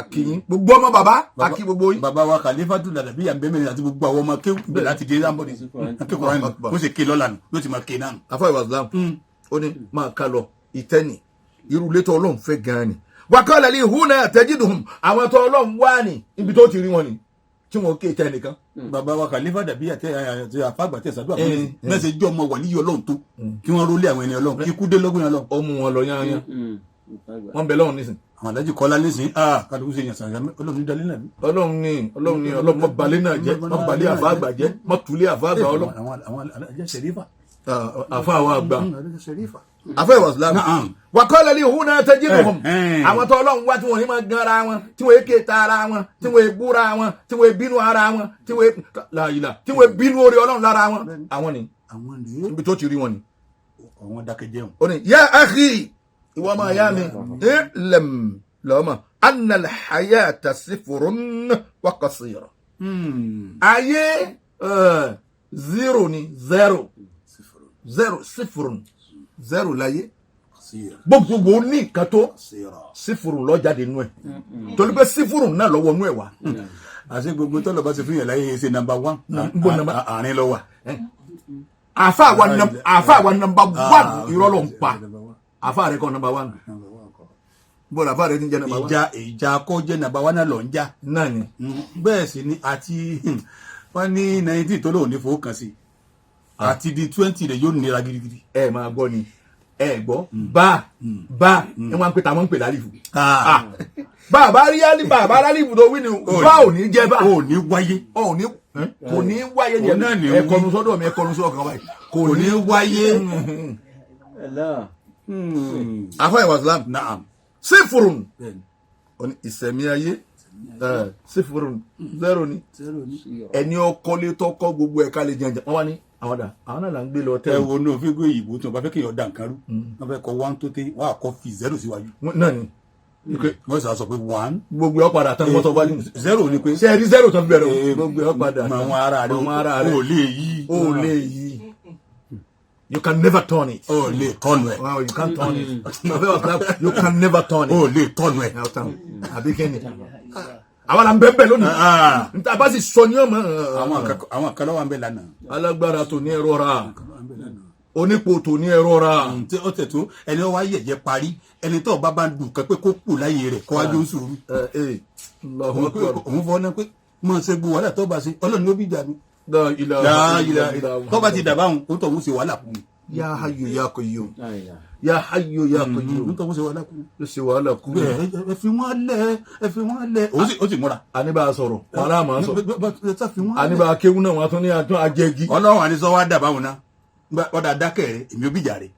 Akiyin gbogbo ọmọ bàbá, aki gbogbo yín. Bàbá wa Kàlífàtù Dàdàbí yà ń bẹ́ẹ̀ mẹ́rin àti gbogbo àwọn ọmọ kéwù bẹ̀rẹ̀ láti dé lámbọ̀dì. Akékọ̀ọ́ rẹ̀ bó ṣe ké lọ́la nù ló ti máa ké náà nù. Afa ìwà Islam, ó ní máa ká lọ ìtẹ́nì, irú ilé tó Ọlọ́run fẹ́ gan-an ni. Wàkọ́lẹ̀ ní húnà tajiduhum, àwọn tó Ọlọ́run wá ní ibi tó ti rí wọn ni tí wọn ké ìtẹ́ nìkan. Bàbá wa Kàlífà Dàbí àti àfàgbà tẹ̀ sàdúrà fún Eh, mi mẹ́sẹ̀ jọ́ ọmọ wàlíyí Ọlọ́run tó kí wọ́n rólé àwọn ẹni Ọlọ́run ikú dé lọ́gbìn Ọlọ́run. Ó mú wọn lọ yányán, wọn bẹ lọ́hùn nísìn. Àwọn alájì kọ́lá lẹ́sìn ah kálukú ṣe yàn sàn Ọlọ́run ní dalẹ́ náà. Ọlọ́run ní, Ọlọ́run ní, Ọlọ́run mọ́ balẹ̀ náà jẹ́, mọ́ balẹ̀ àfa àgbà jẹ́, mọ́ tulẹ̀ àfa àgbà Ọlọ́run. Àwọn alájì sẹ̀rífà. Àfa àwọn àgbà. Alájì sẹ̀rífà. Àfa ìwà Islam. Naam. Wàkọ́lẹ̀ ní húnà tajiduhum. Eh, eh. Àwọn tó Ọlọ́run wá tí wọ́n ní máa gan ara wọn, tí wọ́n ké ta ara wọn, tí wọ́n búra wọn, tí wọ́n bínú ara wọn, tí wọ́n láàyè, tí wọ́n bínú orí Ọlọ́run lára wọn, àwọn ni. Àwọn rèé. Ibi tó ti rí wọn ni. Àwọn dákẹ́jẹ́ wọn. Ó ní yá akhi, ìwọ ọmọ ìyá mi, ilẹ̀m lọ́mọ anna al-hayata sifrun wa qasira. Ayé zero ni, zero zero, sifrun zero láyé. Gbogbo ní nǹkan tó sífùrù lọ́jáde nú ẹ̀, torí pé sífùrù náà lọ́wọ́ nú ẹ̀ wá. Àti gbogbo tọ́lọ̀ bá ti fún yàn láyé ṣe number one. Ń bọ̀ number- Àárín lọ wà. Àfa wa number one, irọ́ ló ń pa. Àfa rẹ̀ kọ́ number one, bọ́ọ̀lù àfa rẹ̀ ti ń jẹ́ number one. Ìjà kọ́ jẹ́ number one náà lọ ń jà. Náà ni. Bẹ́ẹ̀ sì ni, àti wọ́n ní 19 tó lóun ní fowó kan sí àti di 20 rẹ̀ yóò nira gidigidi. Ẹ máa gbọ́ ni, ẹ gbọ́ bá bá ẹ wọ́n á ń pè táwọn ń pè lálìfù. Bàbá rí álì, bàbá lálìfù tó wí ni bá ò ní jẹ́ bá. Ò ní wáyé. Ò ní, kò ní wáyé ní. Òun náà ní ẹ wí. kọnu sọ́dọ̀ mi, ẹ kọnu sọ́dọ̀ kan báyìí. Kò ní wáyé. Àfa ìwà Islam. Naam. Sífùrùn ó ní ìsẹ̀mí ayé, sífùrùn zero ni. Ẹni ọkọlé tọkọ gbogbo ẹ̀ka lè jẹun jẹun, wọ́n wá ní àwọn dà, àwọn náà là ń gbé lọ Ẹ tẹ́. wo ní òfin gbé òyìnbó tí wọn bá fẹ́ kéèyàn dà nǹkan rú, wọn fẹ́ kọ one tó tẹ, wọn à kọ fi zero síwájú. Náà ni. Wọ́n sọ pé one. Gbogbo ẹ̀ padà tán, wọ́n sọ wájú. Zero ni pé. Ṣe é rí zero tó fi bẹ̀rẹ̀ o? Gbogbo ẹ̀ padà mọ àwọn ara rẹ. Mọ àwọn ara rẹ. O lè yí. O lè yí, you can never turn it. O lè tọ́nu ẹ̀. Wow, you can't turn it. You can never turn it. O lè tọ́nu ẹ̀. Àbí kí ni àwọn là ń bẹ́ẹ̀ bẹ́ẹ̀ lónìí níta bá sì sọ ní ọmọ. Àwọn kan lọ́wọ́ ń bẹ lánàá. Alágbára tó ní ẹ̀rọ ra. Onípò tò ní ẹ̀rọ ra. Tí ó tẹ̀ tó ẹni wá yẹ̀yẹ́ parí, ẹni tó bá bá ń dùn kan pé kó kù láyé rẹ̀ kó wájú ń sùúrù. Ẹ Allahu Òun pé Akbar. òun fọ́ náà pé mọ̀ ṣe gbó wàhálà tó bá ṣe, Ọlọ́run ló bí jà mí. La ilaha illallah. Tó bá ti dàbá òun, ó tọ̀ òun ṣe wàhálà kù. Ya hayyu ya qayyum. Ya hayyu ya qayyum. Ó tọ̀ òun ṣe wàhálà kù. Ló ṣe wàhálà kú. Bẹ́ẹ̀, ẹ fi wọ́n lẹ̀, ẹ fi wọ́n lẹ̀. Ó sì múra. Àníbà sọ̀rọ̀ wọn á máa sọ. Ẹ sá fi wọ́n lẹ̀. Àníbà kéwú náà wọn tún ní àtún ajẹ́gi. Ọlọ́run àní sọ wá dàbá òun náà, ọ̀dà dákẹ́ rẹ̀, èmi ò bìjà rẹ̀.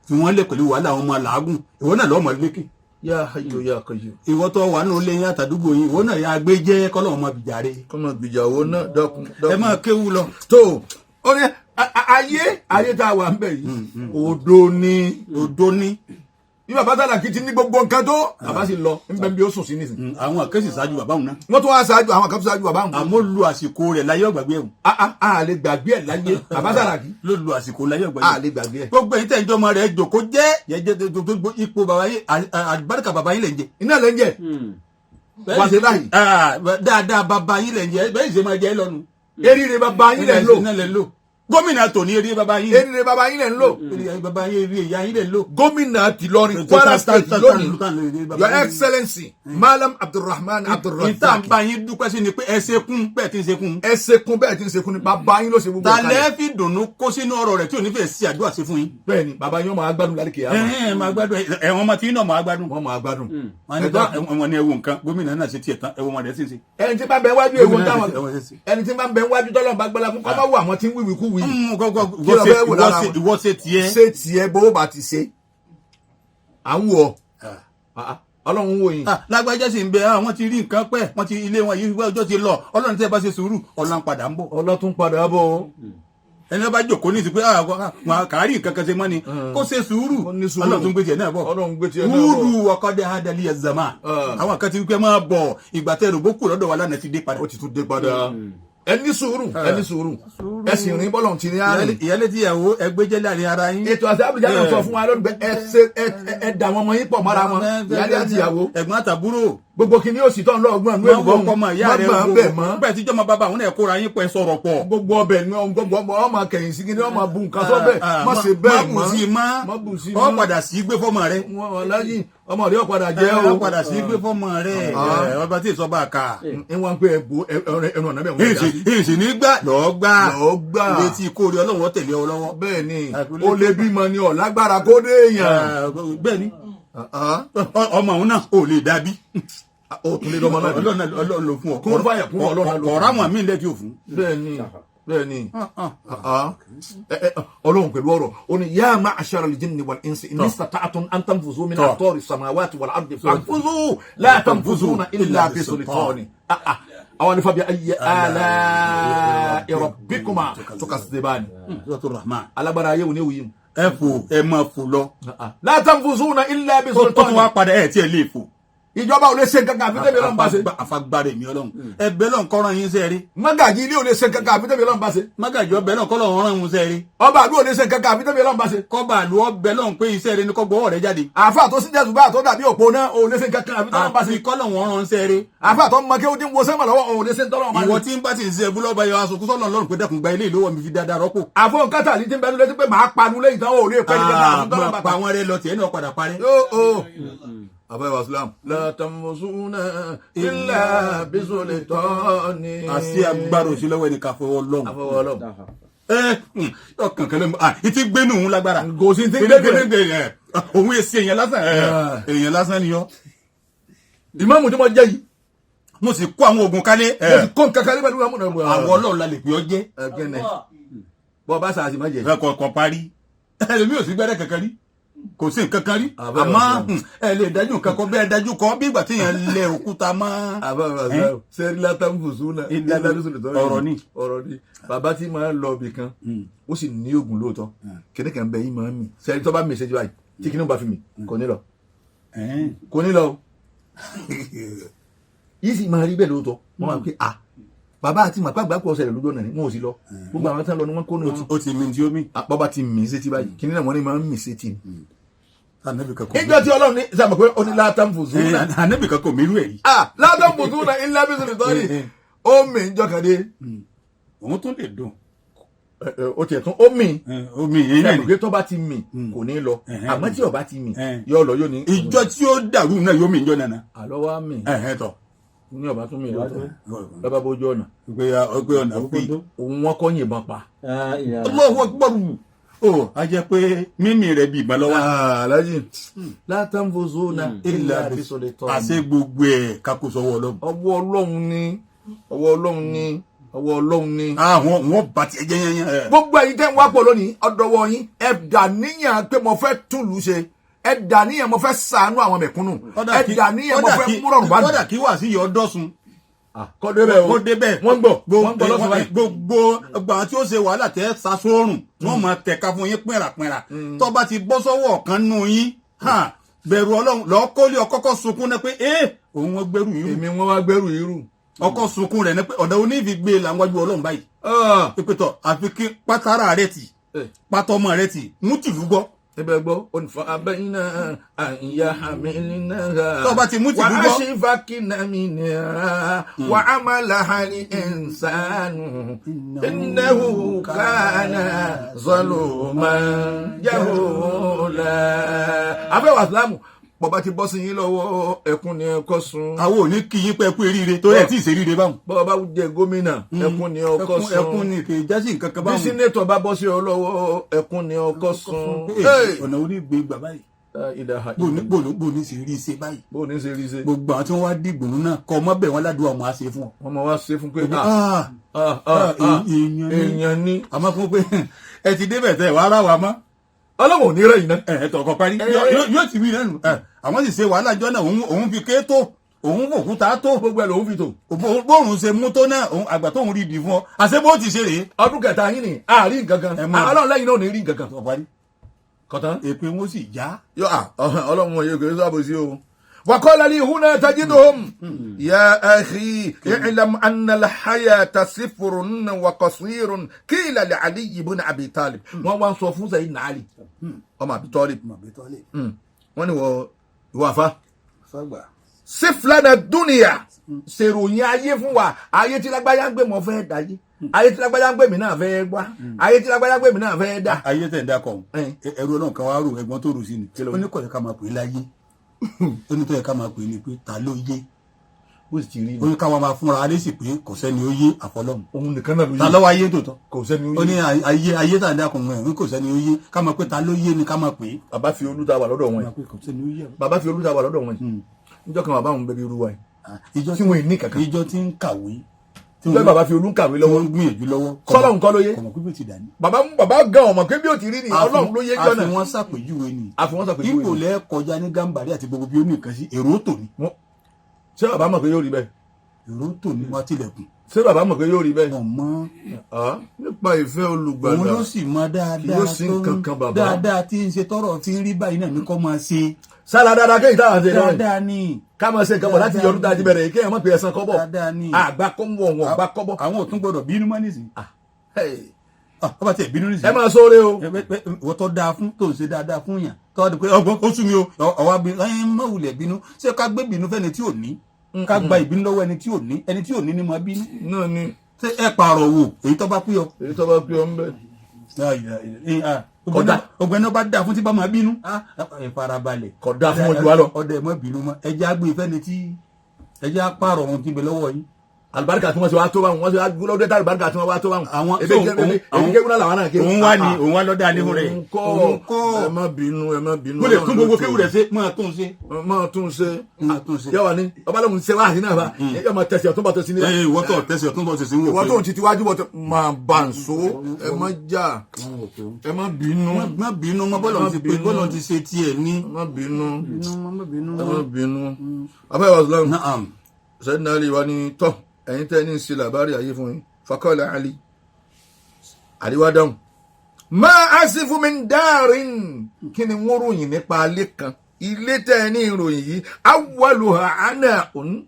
Fi wọ́n lẹ̀ pẹ̀lú wàhálà àwọn ọmọ làágùn, ìwọ náà lọ́mọ lékè. Ya hayyu ya qayyum. Ìwọ tó wà nínú ilé yín àtàdúgbò yín, ìwọ náà yà gbé jẹ́ kọ́lọ́run ọmọ bìjà rẹ̀. Kọ́mọ gbìyàwó náà, dákun dákun. Ẹ máa kéwú lọ. Tó ó ní ayé ayé tá a wà ń bẹ̀ yìí, òdo ni. Òdo ní. Bí bàbá Sàràkí ti ní gbogbo nǹkan tó, bàbá sì lọ ń bẹ bí ó sùn sí nísìn. Àwọn àkẹ́sì ṣáájú bàbá òun náà. Wọ́n tún wá ṣáájú, àwọn kan tún ṣáájú bàbá òun. Àmọ́ lu àsìkò rẹ̀ láyé ọ̀gbàgbé ẹ̀hún. A lè gbàgbé ẹ̀ láyé, bàbá Sàràkí. Ló lu àsìkò láyé ọ̀gbàgbé. A lè gbàgbé ẹ̀. Gbogbo èyí tẹ̀ ń jọmọ rẹ̀ jòkó jẹ́ yẹ́jẹ́ tó tó ipò bàbá yín, àlùbáríkà bàbá yín lẹ̀ ń jẹ. Iná lè ń jẹ wá sí báyìí. Ah, dáadáa bàbá yín lẹ̀ ń jẹ, bẹ́ẹ̀ ṣe máa jẹ́ lọ́nu. Eré bàbá yín lẹ̀ ń lò. Iná lẹ̀ ń lò. Gómìnà tòní, eré bàbá yín. Eré bàbá yín lẹ̀ ń lò. Eré bàbá yín, eré ìyá yín lẹ̀ ń lò. Gómìnà tìlọrin, Kwara State lónìí, Your Excellency Malam Abdulrahman Ìta ń Abdulrazak. bá yín dúpẹ́ sí ni pé ẹ ṣe kún bẹ́ẹ̀ tí ń ṣe kún. Ẹ ṣekun bẹ́ẹ̀ tí ń ṣekun ni, bàbá yín ló ṣe gbogbo Ta ẹ̀ka lẹ́ rẹ̀. fi dùnnú kó sínú ọ̀rọ̀ rẹ̀ tí ò ní fẹ́ sí àdúrà sí fún yín? Bẹ́ẹ̀ ni, bàbá yín ó máa gbádùn lálẹ́ kìí. Ẹ̀hẹ́n, máa gbádùn ẹ̀wọ̀n ọmọ tí yín náà máa gbádùn. Wọ́n máa gbádùn. Wọ́n ní wọ́n ní ẹ̀wọ̀n nǹkan gómìnà náà ṣe tiẹ̀ tán, ẹ̀wọ̀n wọn rẹ̀ sì ń ṣe. Ẹni tí bá bẹ wájú ewu Gómìnà táwọn náà ṣe- ẹ̀wọ̀n ṣe. Ẹni tí bá ń bẹ wájú tọ́lọ́ bá gbọ́lá fún kọ́ bá wù àwọn tí ń wíwí kú wí. Kí ló fẹ́ wò lára wọn? Ìwọ ṣe tiẹ̀. Ṣé tiẹ̀ bó bá ti ṣe à ń wọ̀ Ọlọ́run wò yín. Ah, lágbájá sì ń bẹ, ah, wọ́n ti rí nǹkan pẹ́, wọ́n ti ilé wọn yìí, ọjọ́ ti lọ. Ọlọ́run tẹ́ ẹ bá ṣe sùúrù, ọlọ́run padà ń bọ̀. Ọlọ́tún padà bọ̀. Ẹni bá jókòó ní ti pé ah, wọn kàárí nǹkan kan ṣe mọ́ ni, kó ṣe sùúrù. Ó ní sùúrù. Ọlọ́run tún gbé tiẹ̀ náà bọ̀. Ọlọ́run gbé tiẹ̀ náà bọ̀. Wúrú ọkọ̀dé adali ẹ̀zàmà. Àwọn kan ti wípé máa bọ̀, ìgbà tẹ́ rògbò kù lọ́dọ̀ wa lánàá ti dé padà. Ó ti tún dé padà. Ẹ ní sùúrù, ẹ ní sùúrù, ẹ sì rìn bọ́lọ̀ tí ní àárín. Ìyálé tíyàwó ẹgbẹ́jẹ́ láàrin ara yín. Ètò àti Àbújá náà sọ fún wa lónìí pé ẹ ṣe ẹ dà wọn ọmọ yín pọ̀ mọ́ra wọn, ìyálé àti ìyàwó. Ẹ̀gbọ́n àtàbúrò. Gbogbo kìíní òsì tó ń lọ ọgbọ́n nú máa èlùbọ́ wọ ọmọ ìyá rẹ má bẹ̀ mọ́. Bẹ́ẹ̀ tíjọ́ mọ bàbá àwọn náà kóra yín pẹ́ sọ̀rọ̀ pọ̀. Gbogbo ọbẹ̀ ní gbogbo ọmọ ọmọ kẹyìn sí kìíní ọmọ bu nǹkan sọ́bẹ̀, má ṣe bẹ́ẹ̀ má mọ́. bù sí i mọ́. Má bù sí i ọ mọ́. padà sí gbé fọ́mọ rẹ. Wọn ọláyìn ọmọ rẹ ọ̀padà jẹ́ o. Ọ padà sí gbé fọ́mọ rẹ. Ah. Ọba tí ìsọba kà. Ẹ wọn pé ẹbù ẹnu ọ̀nà bẹ́ẹ̀ wọ́n dá sí. Èsì ní gbà lọ́ọ́ gbà. Lọ́ọ́ gbà. Létí kóore Ọlọ́run ó tẹ̀lé ọ lọ́wọ́. Bẹ́ẹ̀ ni, ó lè bímọ ni ọ̀lágbára kó dé èèyàn. Bẹ́ẹ̀ ni, ọmọ òun náà ò lè dàbí. Ó tún lé lọ́mọ náà bí. Ọlọ́run Ọlọ́run ló fún ọ. Kún fàyà kún, Ọlọ́run ló fún ọ. Ọ̀rọ̀ àwọn míì lẹ́tí ò fún. Bẹ́ẹ̀ ni, bẹ́ẹ̀ ni. Ọlọ́run pẹ̀lú ọ̀rọ̀ ó ní yá ma'ashara al-jinni wal-insi in istata'tum an tanfuzu min aqtari samawati wal-ardi fanfuzu la tanfuzuna illa bisultani. Àwọn ní fabi ayyi ala'i rabbikuma tukazibani. Suratul Rahman. Alágbára ayé òní òyìn. Ẹ fò, ẹ máa fò lọ. La tanfuzuna illa Ó tún bisultani. wá padà, ẹ tí ẹ lè fò. Ìjọba ò lè ṣe nǹkan kan àfi tẹ́bi Ọlọ́run bá ṣe. Àfagbára èmi Ọlọ́run. Ẹ bẹ́ lọ́n kọ́ran yín sẹ́ẹ̀rí. Mọ́gàjí ilé ò lè ṣe nǹkan kan àfi tẹ́bi Ọlọ́run bá ṣe. Mágàjì ọbẹ̀ lọ́n kọ́lọ́ ọ̀ràn òun sẹ́ẹ̀rí. Ọba àdúrà ò lè ṣe nǹkan kan àfi tẹ́bi Ọlọ́run bá ṣe. Kọ́ba àlù ọbẹ̀ lọ́n pé iṣẹ́ rẹ ni kọ́ gbọ́wọ́ rẹ jáde. Àáfà tó sí jẹ́sùbá tó dàbí òpó náà ò lè ṣe nǹkan kan àfi tọ́lọ́run bá ṣe. Àfi kọ́lọ̀ wọn rán sẹ́ẹ̀rí. Àáfà tó mọ kí ó dín wo sẹ́mọ̀ lọ́wọ́ ò lè ṣe tọ́lọ́run bá Ìwọ ṣe. tí ń bá ti ń ṣe ẹbú lọ́ba yọ aṣọ kúsọ́nà lọ́rùn pé dẹ́kun gba ilé ìlú wọn mi fi dáadáa rọ́pò. Àfọ̀n kátàlí tí ń bẹnu létí pé màá panu lẹ́yìn tán ò lè pẹ́ ní kankan àfi tọ́lọ́run bá Pa àwọn rẹ lọ tiẹ̀ náà padà parẹ́. Yóò àbá ìwà Islam. La tanfuzuna illa bisultani. Àti agbára òsì lọ́wọ́ ẹnì kan fọwọ́ lọ́hùn. Àfọwọ́ Ọlọ́run. Ẹ ọkàn kan lẹ́nu ah ìtì gbénu òun lágbára. Kò sí ti gbénu. Gbénu ẹ òun èsì èèyàn lásán ẹ èèyàn lásán ni yọ. Ìmáàmù tí mo jẹ́ yìí. Mo sì kó àwọn oògùn kálé. Mo sì kó nǹkan kan nígbà tí mo mú. Àwọn Ọlọ́run la lè pè ọ́ jẹ́. Ẹ̀gẹ́nẹ̀. Bọ́ bá sàásì má jẹ. Ẹ kọ̀ọ̀kan parí. Ẹlòmíì ò sí gbẹ́rẹ́ kankan rí, kò sí nǹkan kan rí, Àbẹ́ àmọ́ ọ̀sán. ẹ lè dájú nǹkan kan bẹ́ẹ̀ dájú kọ bí ìgbà tí èèyàn lẹ òkúta mọ́. Àbá ìwà Islam. Sẹ́rí látàmùsùnà Illa illa bisultani. Ọ̀rọ̀ ni. Ọ̀rọ̀ ni. Bàbá tí máa ń lọ ibì kan, ó sì ní oògùn lóòótọ́. Kìnìún kan bẹ yín máa ń mì. Sẹ́rí tó bá mì ṣẹ́jú báyìí, tí kìnìún bá fi mì, kò ní lọ. Kò ní lọ o. Yìí sì máa rí bẹ́ẹ̀ lóòótọ́. Wọ́n máa ń pè à bàbá àti màpá àgbà kò ṣẹlẹ̀ lójú ọ̀nà ni wọn ò sí lọ. Gbogbo àwọn tán lọ ni wọ́n kó ní wọn. Ó ti mi tí ó mi. Bàbá ti mì sétí báyìí, kìnìún náà wọ́n ní máa ń mì sétí. Ànábì kan kò Ìjọ tí Ọlọ́run ní sábà pé ó ní látàmùsùnà. Ànábì kan kò mírú ẹ̀ rí. Ah, látàmùsùnà illa bisultani. Ó mì ń jọkàdé. Òun tún lè dùn. Ó tiẹ̀ tún ó mì. Omi yìí náà ni. Pé tó bá ti mì kò ní lọ, àmọ́ tí ó bá ti mì yóò lọ, yóò ní. Ìjọ tí ó dàrú náà yóò mì ìjọ nana. Àlọ́ wa mì. Tọ. Ní ọba tún mì lọ́tọ̀ lọ́ba bójú ọ̀nà. Pé pé ọ̀nà pé. Òun wọn kọ́ yìnbọn pa. Allahu Akbar, o a jẹ́ pé mímì rẹ̀ bí ìbọn lọ́wọ́. Alhaji látàǹfọ̀zọ́nà ilà bisolitọ́. Àṣẹ gbogbo ẹ̀ kakó sọ́wọ́ Ọlọ́run. Ọwọ́ Ọlọ́run ni, ọwọ́ Ọlọ́run ni, ọwọ́ Ọlọ́run ni. Àwọn wọn bá tiẹ̀ jẹ́ yẹn yẹn. Gbogbo ẹ̀yin tẹ́ ń wá pọ̀ lónìí, ọ̀dọ̀wọ̀ yín, ẹ dà níyàn pé mo fẹ́ túlù ṣe, ẹ dà níyàn mo fẹ́ ṣàánú àwọn mẹ̀kúnnù, ẹ dà níyàn mo fẹ́ múrọ̀rùn bá Kódà kí wàá sí yọ dọ́sùn. Kọ́ débẹ̀ o. Kó débẹ̀. Wọ́n gbọ́, wọ́n gbọ́ lọ́sùn báyìí. Gbogbo ọgbà tí ó ṣe wàhálà tẹ́ sasóòrùn tí wọ́n máa tẹ̀ka fún yín pìnràpìnrà, tó bá ti bọ́ sọ́wọ́ ọ̀kan nù yín, bẹ̀rù Ọlọ́run lọ́ọ́ kólé ọkọ́kọ́ sunkún náà pé ẹ́ òun wọn gbẹ́rù yìí rù. Èmi wọn wá gbẹ́rù yìí rù. Ọkọ̀ sunkún rẹ̀ ní pé ọ̀dọ̀ onífi gbé làwájú Ọlọ́run báyìí. Pípẹ́tọ̀ àfi kí pátárà rẹ̀ tì, pátọ́mọ rẹ̀ tì mú tìlú gbọ́. Ibẹ̀ gbọ́ onífọ̀ abẹ́yìnà àyà àmì náà. Tó bá ti mú tìlú gbọ́. Wà á ṣe fàkínà mi nìyà wà á má lahali ẹ̀nsánù innahu kana zaluman jahula. Abẹ́wò àsìlámù bọ́ba ti bọ́ sí yín lọ́wọ́, ẹkún ni ẹkọ́ sun. Àwọn ò ní kí yín pé ẹkú eríire torí ẹ tí ì ṣe eríire báwọn. Bọ́ba bá jẹ gómìnà, ẹkún ni ọkọ́ sun. Ẹkún ni kì í jásí nǹkan kan bí báwọn. sínétọ̀ bá bọ́ sí ọ lọ́wọ́, ẹkún ni ọkọ́ sun. Ọ̀nà onígbé gbà báyìí, bò ní sì rí ṣe báyìí. Bó ní ṣe rí ṣe. Gbogbo àwọn tí wọ́n wá dìgbò náà kọ́ ọmọ bẹ̀ wọ́n ládùúgbò àwọn àṣẹ fún ọ. Wọ́n máa wá ṣe fún pé èèyàn ni. Èèyàn ni. Àmọ́ fún pé ẹ ti débẹ̀ tẹ́ wàá rà wá mọ́. Ọlọ́run ò ní rẹ̀ yìí náà. Ẹ tọkọ parí yóò ti wí lẹ́nu. Àwọn sì ṣe wàhálà jọ náà, òun fi ké tó, òun fòkúta tó. Gbogbo ẹ̀ lòun fi tò. Bóun ṣe mú tó náà, àgbà tóun rí di fún ọ, àṣẹ bó ti ṣe rèé. Ọdún kẹta yín ni àárín nǹkan kan, Ọlọ́run lẹ́yìn náà ò ní rí nǹkan kan. Tọkọ parí. Kọ̀tán. Èpè wọn sì já. Yọ Ọlọ́run wọn yóò kéré sábò sí o. وقال لي هنا تجدهم يا أخي اعلم أن الحياة صفر وقصير. قيل لعلي بن أبي طالب، wọ́n wá ń sọ fún Sayyidina Ali ọmọ Abi Talib، wọ́n ní wọ́n ìwọ àfa صف لنا الدنيا، ṣèròyìn ayé fún wa. Ayé tí lágbájá ń gbé mọ́ fẹ́ dáyé, ayé tí lágbájá ń gbé mi náà fẹ́ gbá, ayé tí lágbájá ń gbé mi náà fẹ́ dá. Ayé tẹ̀ ń dákọ̀, ẹrú Ọlọ́run kan wá rò, ẹ̀gbọ́n tó rò sí ni, ó ní kò yẹ ká máa pè é láyé, ó ní tó yẹ ká máa pè é ní pé ta ló yé. Bó sì ti rí. Ó ní káwa máa fúnra alẹ́ sì pé kò sẹ́ni ó yé àfọlọ́run. Òun nìkan náà ló yé. Ta ló wá yé tòótọ́? Kò sẹ́ni ó Ó ní yé. ayé, ayé tá à ń dákọ̀ ẹ̀, kò sẹ́ni ó yé, ká máa pé ta ló yé ni ká máa pè é. Bàbá fi olúta wà lọ́dọ̀ wọn yìí. Kò sẹ́ni ó yé. Bàbá fi olúta wà lọ́dọ̀ wọn yìí, níjọ́ kan bàbá òun bẹ̀rẹ̀ irú wa yìí Ìjọ tí wọn ì ní kankan. Ìjọ tí ń kàwé tí lọ́dọ̀ bàbá fi olú ń kàwé tí lọ́wọ́ wọ́n ń gbìyànjú lọ́wọ́. Sọ́lọ́run kọ́ ló yé. Kọ̀mọ̀ pípé ti dání. Bàbá bàbá gan ọmọ pé bí ó ti rí ni Ọlọ́run ló yé jọ náà. Àfi wọ́n ṣàpèjúwe ni. Àfi wọ́n ṣàpèjúwe Ipò ni. lẹ́ kọjá ní Gàmbàrí àti gbogbo bí ó ní nǹkan sí, èrò tò ní. Ṣé bàbá mọ̀ pé yóò rí bẹ́ẹ̀? Èrò tò ní wọ́n tilẹ̀kùn. Ṣé bàbá mọ̀ pé yóò rí bẹ́ẹ̀? Wọ́n mọ́. Ah, nípa ìfẹ́ olùgbàlà Òun ló sì mọ dáadáa Yóò sí tó ń- nǹkan kan bàbá. Dáadáa tí ń ṣe tọrọ fi ń rí báyìí náà ní kọ́ máa ṣe. Sára dáadáa kéyìí táwọn ṣe lọ́wọ́ yìí. Dáadáa ni. Ká máa ṣe nǹkan bọ̀ láti yọdún tá a ti bẹ̀rẹ̀ yìí, kéèyàn má pe ẹ̀sán kọ́bọ̀. Dáadáa ni. Àgbà kọ́bọ̀ wọn àgbà kọ́bọ̀. Àwọn ò tún gbọdọ̀ bínú mọ́ nísìnyí. Hey. Ọba tẹ̀ bínú nísìnyí. Ẹ máa sóore o. Ìwọ tó dáa fún, tó ń ṣe dáadáa fún yàn, tó di pé ọgbọ́n ó sú mi o, ọwọ́ bí ẹ má wulẹ̀ bínú. Ṣé ká gbé bínú fẹ́ni tí ò ní, ká gba ìbínú lọ́wọ́ ẹni tí ò ní? Ẹni tí ò ní ni mo bínú. Náà ni. Ṣé ẹ pààrọ̀ wò èyí tó bá pé ọ. Èyí tó bá pé ọ ń bẹ. Kódà. Ọgbẹ́ni ọba dáa fún tí bá máa bínú, ẹ farabalẹ̀. Kódà fún ojú wa lọ. Ọdẹ ẹ má bínú mọ́, ẹ jẹ́ àgbé fẹ́ni tí ẹ jẹ́ àpààrọ̀ ohun tí ń bẹ lọ́wọ́ yín. Alibarika tí wọ́n ṣe wá tó báwọn, wọ́n ṣe wá gbọ́dọ̀ tá alibarika tí wọ́n wá tó báwọn. Àwọn- ebi ebi kéwúná làwọn náà kéwú. Òun wá ní òun wá lọ́dọ̀ alẹ́ rẹ̀. Òun kọ́. Òun kọ́. Ẹ má bínú, ẹ má bínú. Mo lè tún gbogbo kéwù rẹ̀ ṣe, máa tún ṣe. Máa tún ṣe. Máa tún ṣe. Yọ wà ní ọba lóhùn ṣe wáhìn náà bá yọ máa tẹsí ọtún bá tẹsí níbẹ̀. Ẹ ìwọ tó tẹsí ọtún bọ tẹsí ń wò. Ìwọ tó ń titi wájú bọ̀ tó máa bá ń so, ẹ má jà, ẹ má bínú. Má bínú mọ́, bọ́lọ̀ ti pé bọ́lọ̀ ti ṣe tiẹ̀ ní. Ẹ má bínú, Má bínú. Ẹ má bínú. Abẹ́wò Islam. Naam. Sẹ́yìn náà lè wá ní tọ́ ẹ̀yin tẹ́ ní ṣe làbárí ayé fún yín. Fakọ́lá Ali, àríwá dáhùn. Má a sì fún mi dáàrin, kí ni wọ́n ròyìn nípa alẹ́ kan, ilé tẹ́ ẹ ní ìròyìn yìí, awwaluha ana òun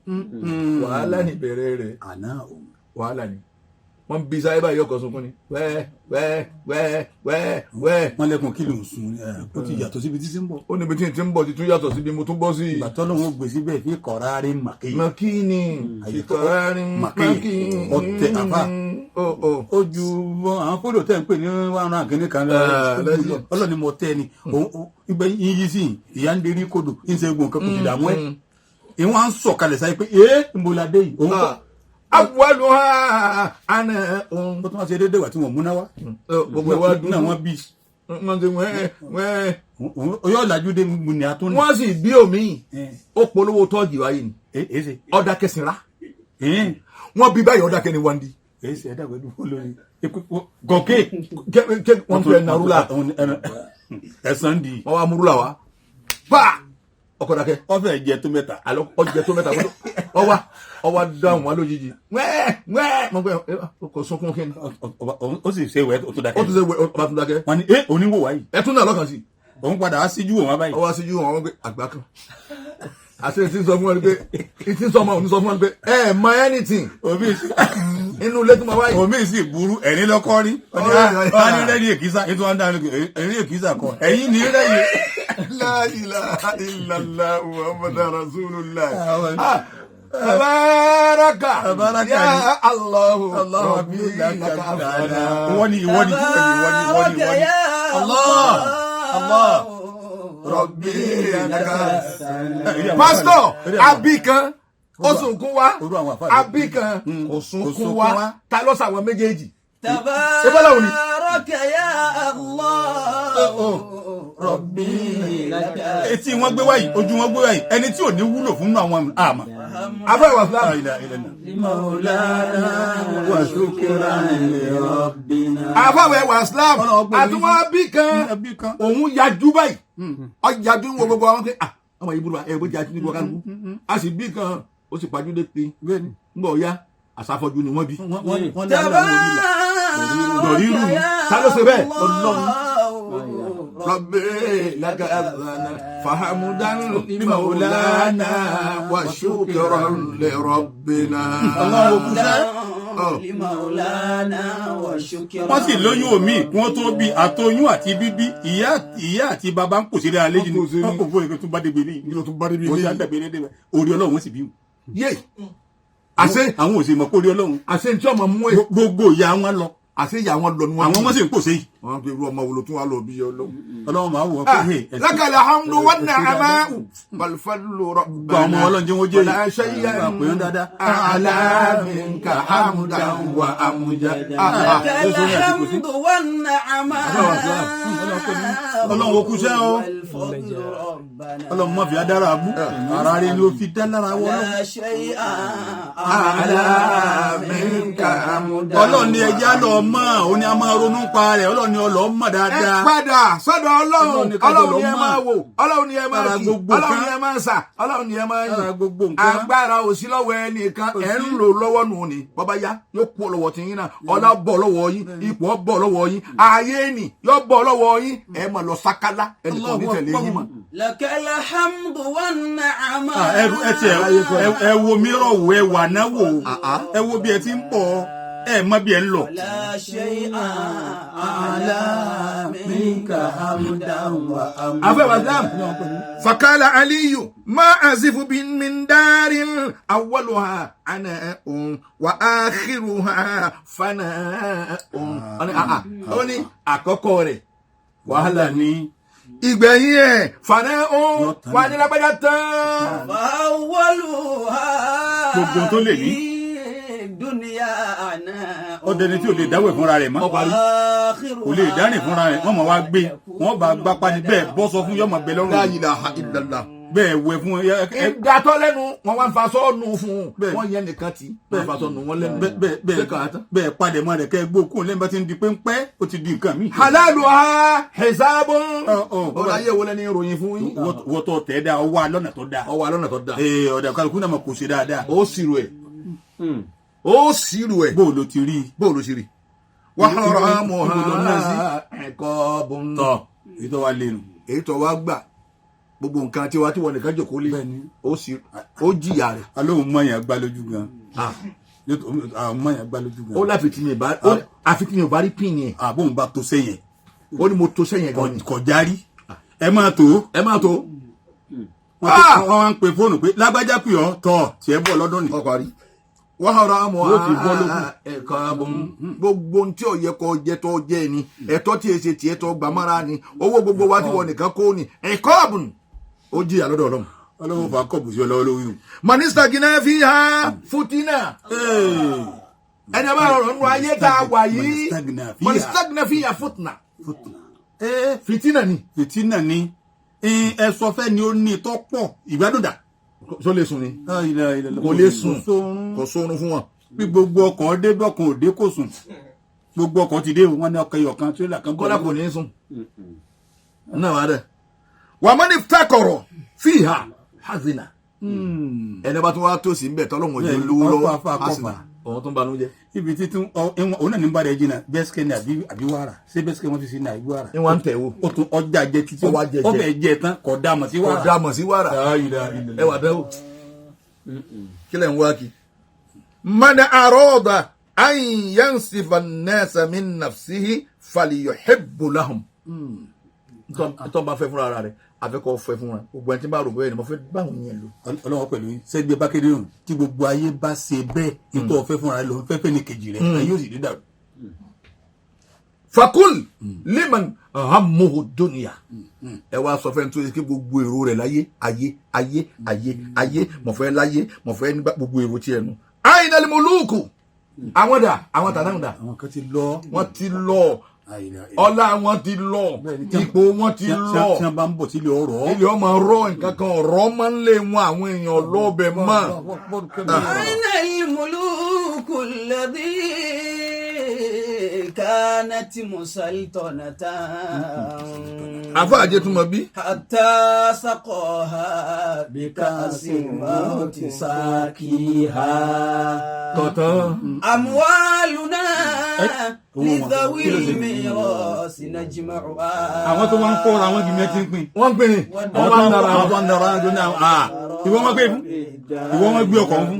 wàhálà ní ìbẹ̀rẹ̀ rẹ̀. Àná òun. Wàhálà ni wọ́n bí sáyé báyìí, ọkọ̀ sunkún ni wẹ́ẹ́ wẹ́ẹ́ wẹ́ẹ́ wẹ́ẹ́ wẹ́ẹ́. Wọ́n lẹ́kùn kí ló ń sun ẹ̀, ó ti yàtọ̀ síbi tí sí ń bọ̀. Ó níbi tí n ti ń bọ̀ ti tún yàtọ̀ síbi mo tún bọ́ sí. Ìgbà tọ́lọ́hún ó gbé síbẹ̀ fi kọ̀rárí màkì. Makini ìkọ̀rárí Màkì ọ̀tẹ̀ àfà. Oh. Ó ju àwọn fóònù tẹ̀ ń pè ní one round kìíní kan lọ. Eh, lẹ́yìn. Ọlọ́ni mo tẹ́ ni ibẹ̀ yíyí sí ìyá ń derí kodò ń ṣe egun nǹkan kò sì dààmú ẹ̀. Ìwọ̀n à ń sọ̀kalẹ̀ sáyé pé ee ń bo la dé yìí. Òun kọ́ Awwaluha ana ó tún wá ṣe déédéé wà tí wọ́n múná wá. Gbogbo ẹ̀ wá dúdú. Náà wọ́n bí. Wọ́n ti wẹ́ẹ́ wẹ́ẹ́. Oyún ọ̀làjú dé mu ní atún. Wọ́n sì bí omi. Ó polówó tọ́ọ̀gì wáyé ni. Èsè. Ọ̀dà kẹsìnrà. Wọ́n bí báyìí ọ̀dà kẹni wandi. Èsè ẹ̀dá pẹ̀lú olórí. Gòkè. Wọ́n fi ẹ̀nà rúlà. Ẹ̀sán di. Wọ́n wá mú rúlà wá. Bá ọkọ̀ dákẹ́. Ọ̀fẹ́ jẹ tó mẹ́ta. Àlọ́ ọjẹ́ tó mẹ́ta kótó. Ọwá ọwá dáhùn wá lójijì. Wẹ́ẹ́ wẹ́ẹ́ mo gbẹ́ kò sunkún kí ni. Ó sì ṣe ìwẹ́ tó dákẹ́. Ó tún ṣe wẹ́ ọba tún dákẹ́. Wọ́n ní ẹ oníwò wáyìí. Ẹ tún náà lọ́kàn sí. Òun padà á síjú òun wá báyìí. Ọwá síjú wọn wọ́n gbé àgbà kan. Àti ètí sọ fún wọn pé ètí sọ ọmọ òní sọ fún wọn pé ẹ mọ anything Omi sì inú ilé tó máa wáyé. omi sì burú ẹ̀rín lọ́kọ́ rí. Wọ́n ní rẹ́ẹ̀dì èkìsà ètò wọn dáhùn ẹ̀rín èkìsà kọ. Ẹ̀yìn ní rẹ́ẹ̀dì. La ilaha illallah Muhammadu Rasulullah. Ah, Tabaraka. Tabaraka Ya Allahu. Allahu Rabbi laka afana. Ìwọ ni ìwọ ni ìwọ ni ìwọ ni ìwọ ni ìwọ ni. Allah. Allah. Rabbi laka. Pásítọ̀, abí kan, ó sunkún wá. Orú àwọn àfáà. Abí kan, kò sunkún sunkún wá. wá. Ta ló sàwọn méjèèjì? تبارك يا الله ربي لك Etí wọn gbé wáyìí, ojú wọn gbé wáyìí, ẹni tí ò ní wúlò fún àwọn àmà. Afẹ́ ìwà Islam. مولانا وشكرا لربنا Afẹ́ ìwà Islam. Ọlọ́run pẹ̀lú Àtúwọ́n abí kan. Ẹbí kan. Òun yajú báyìí. Ọ̀yajú ń wo gbogbo àwọn pé ah ọmọ yìí burú wa ẹ̀ bó jẹ́ àti nígbà kálukú. A sì bí kan ó sì pàjúdé pé Bẹ́ẹ̀ni. ńgbọ̀ ya àsáfọ́jú ni wọ́n bí. Wọ́n dá àwọn orí là. Dọ̀rírù. تبارك يا Ta ló ṣe bẹ́ẹ̀? الله Rabbi laka adhana fahamudan limaulana wa shukran li rabbina. Allahu akbar. لمولانا وشكرا Wọ́n sì lóyún omi kí wọ́n tó bí àtoyún àti bíbí ìyá ìyá àti bàbá ń kò sí dára léjì ni Wọ́n kò sí ní. wọ́n kò fún èkó tó bá débi ní. Kí ló tún bá débi Wọ́n ti eléyìí? á dàbí ní débẹ̀. Orí Ọlọ́run sì bí wọn. Yé àṣé Àwọn ò sì mọ̀ pé orí Ọlọ́run. àṣé tí ọmọ mú ẹ Gbogbo ìyá wọn lọ. àṣé ìyá wọn lọ ni wọn. Àwọn ọmọ sì ń pòṣe yìí. Wọn fi irú ọmọ wo ló tún wá lọ bí Ọlọ́run. Ọlọ́run máa wò wọ́n pé hey, ẹ̀sìn- Lakal hamdu wan ni'ma'u wal fadlu rabbana. Gba ọmọ Ọlọ́run jẹ́ wọ́n jẹ́ Wala shay'an Gba pé ń dáadáa. a'la minka hamdan wa amjada. لك الحمد والنعماء Ọlọ́run ó kúṣẹ́ o. والفضل ربنا Ọlọ́run má fi adára abú. Ara rẹ̀ ni ó fi dá lára wọ́n. لا شيء A'la minka hamdan. Ọlọ́run ni ẹja lọ mọ̀, ó ní a máa ronú pa rẹ̀, Ọlọ́run ni ọlọ́ mọ̀ Ẹ dáadáa. padà sọ́dọ̀ Ọlọ́run. Ọlọ́run ni ká Ọlọ́run jọ ni ẹ lọ máa mọ̀. wò, Ọlọ́run ni ẹ máa Lára kì, gbogbo Ọlọ́run ni nǹkan. ẹ máa sà, Ọlọ́run ni ẹ máa Lára yìn. gbogbo nǹkan. Agbára ò sí lọ́wọ́ ẹnìkan, ẹ ń lò lọ́wọ́ nù ni. Bọ́bá yá yóò kú lọ́wọ́ tí yín náà, ọlá bọ̀ lọ́wọ́ yín, ipò bọ̀ lọ́wọ́ yín, ayé nì yóò bọ̀ lọ́wọ́ yín, ẹ máa lọ sákálá, ẹnìkan ò ní tẹ̀lé yín mọ́. لك الحمد والنعماء Ah, ẹ ẹ tiẹ̀ ẹ wo mírọ̀ wò ẹ wà náà wò ẹ wo bí ẹ ti ń bọ̀ ẹ mọ bí ẹ ń lọ. لا شيء أعلى منك حمدا وأمدا Afẹ́ wàsílám. Fakala Aliyu ma azifu bin min darin awwaluha ana'un wa akhiruha fana'un. Ó ní àà ó ní àkọ́kọ́ rẹ̀ Wàhálà ni ìgbẹ̀yìn ẹ̀ fana'un wà ní lágbájá tán. فأولها Gbogbo tó lè ní. الدنيا عناء ó dẹni tí ò lè dáwọ̀ fúnra rẹ̀ mọ́. وآخرها Kò lè dárìn fúnra rẹ̀ wọ́n mọ̀ wá gbé wọ́n bá gbapá ni bẹ́ẹ̀ bọ́ sọ fún yọmọ bẹ La lọ́rùn ilaha illallah. bẹ́ẹ̀ wẹ fún ẹ ẹ Ìdàtọ́ lẹ́nu wọn wá ń fa sọ́ọ̀nù fún un. Bẹ́ẹ̀. Wọ́n yẹn nìkan tí wọ́n fa sọ́ọ̀nù wọn lẹ́nu. bẹ́ẹ̀ bẹ́ẹ̀ Ṣé kàn án tán? bẹ́ẹ̀ palẹ̀ mọ́ rẹ̀ kẹ́ ẹ gbókùn lẹ́yìn bá ti ń di pé ń pẹ́ ó ti di nǹkan mi. Halaluha hisabun. Ọ, ọ, Ọ̀rọ̀ ayé wo lẹ́ni ìròyìn fún yín? Wọ́tọ̀ tẹ̀ dáa ọwọ́ alọ́nà tó dáa. Ọwọ́ alọ́nà tó dáa. Ee ọ̀dà kálukú náà mọ̀ kò ṣe dáadáa. Ó sírò ẹ̀. Ó sírò ẹ̀. Bó o lo ti rí i. Bó o ló ṣe rí. Wa haramuha Ibo ló ná sí? iqabun. Tọ́ èyí tó wá lé nu. Èyí tó wá gbà gbogbo nǹkan tiwa tí wọn nìkan jòkó lé ó sì ó jìyà rẹ̀. Alóhùn mọ̀yàn gbá lójú gan. Àwọn mọ̀yàn gbá lójú gan. Ó láfi tí mi bá àfi tí mi ò bá rí pín yẹn. Àbóhùn bá tó sẹ́yìn. Ó ní mo tó sẹ́yìn gan ni. Kọjá rí. Ẹ máa tó. Ẹ máa tó. Wọ́n wá ń pe fóònù pé lágbájá pè ọ́ tọ̀ tiẹ̀ bọ̀ lọ́dún ni. Ọkọ̀ àrí. Wàhálà àmọ́ Yóò ti bọ́ lókun. Ẹ̀ka bọ̀ gbogbo ohun tí ó yẹ kó jẹ tó jẹ ni, ẹ̀tọ́ tí èsì tiẹ̀ tó gbàmára ni, owó gbogbo wa tí wọ́n nìkan kó ni, ẹ̀kọ́ àbùn ó jìyà lọ́dọ̀ Ọlọ́run. Ọlọ́run fà kọ́ọ̀bù sí ọlọ́wọ́ lórí o. Manista gina fi ha futina, ẹni a bá rọrùn nínú ayé tá a wà yìí. Manistagna fiha. Manistagna fi ha futna, fitina ni. Fìtínà ni. Ẹ sọ fẹ́ ni ó ní tó pọ̀ ìgbádùn dà. Sọ lè sùn ni? Kò lè sùn, kò sórun fún wọn. Bí gbogbo ọkọ̀ dé, bọ́kàn òde kò sùn, gbogbo ọkọ̀ ti dé, wọn ní ọkọ̀ ẹyọ kan tírélà kan bọ̀. Kọ́lá kò ní sùn náà wà dẹ. Wà á mọ́ni takọ̀rọ̀ fìhà hazina, ẹni bá tún wá tó sí nbẹ tọ́lọ́wọ̀n jẹ́ Bẹ́ẹ̀ni, lówó ọkọ̀ lọ́wọ́ afọ akọ́fà. hazina, òun tún banú jẹ́. Ibi títún òun náà ní bá rẹ̀ jìnnà bẹ́sikẹ́ ni àbí wàrà, ṣé bẹ́sikẹ́ wọ́n fi sí ní àbí wàrà. Ní wọ́n ń tẹ̀ wò. Ó tún ọjà jẹ títí. Ó wá jẹ jẹ. Ó fẹ́ jẹ tán, kò dá mọ̀ sí Kò wàrà. dá mọ̀ sí wàrà. Ẹ wà dẹ́wò, kílẹ̀ ń wá kí. Mana arọ́ọ̀dà an yansifa nẹ́ẹ̀sà min nafsihi falyuhibbu lahum. Ntọ́ bá fẹ́ fúnra rẹ̀, àfẹ́kọ̀ fẹ́ fúnra gbogbo ẹni tí bá rò bẹ́ẹ̀ ni mo fẹ́ báwọn yẹn lò. Ọlọ́wọ́ pẹ̀lú yín sẹ́gbẹ́ bákẹ́rẹ́ òun tí gbogbo ayé bá ṣe bẹ́ẹ̀, ìtọ́ ọ̀fẹ́ fúnra rẹ̀ lòún fẹ́fẹ́ ní kejì rẹ̀, ayé ò sì ní dàrú. Fakul liman hammuhu dunya, ẹ wá sọ fẹ́ni tó yẹ kí gbogbo èrò rẹ̀ láyé, ayé, ayé, ayé, ayé, mo fẹ́ láyé, mo fẹ́ nígbà gbogbo èrò tiẹ̀ nu. Ainal muluku, àwọn dà, àwọn tànáà dà? Àwọn kan ti lọ. Wọ́n ti lọ, ọlá wọn ti lọ, ipò wọn ti lọ. Tí wọ́n bá ń bọ̀ sílé ọ̀rọ̀. Ilé ọmọ rọ, nǹkan kan ọ̀rọ̀ máa ń lé wọn, àwọn èèyàn lọ́ọ̀bẹ mọ́. أين الملوك الذي كانت مسلطنة Àfa àjẹ tún mọ bí. حتى سقاها بكأس الموت ساكيها. Kọ̀tán. أموالنا لذوي الميراث نجمعها. Àwọn tó wá ń kóra àwọn jùmọ̀ ti ń pín. Wọ́n ń pè ní. Àwọn Wọ́n wá ń nara àwọn tó ń nara wọn ní àwọn ìwọ wọn gbé fún, ìwọ wọn gbé ọkọ̀ fún,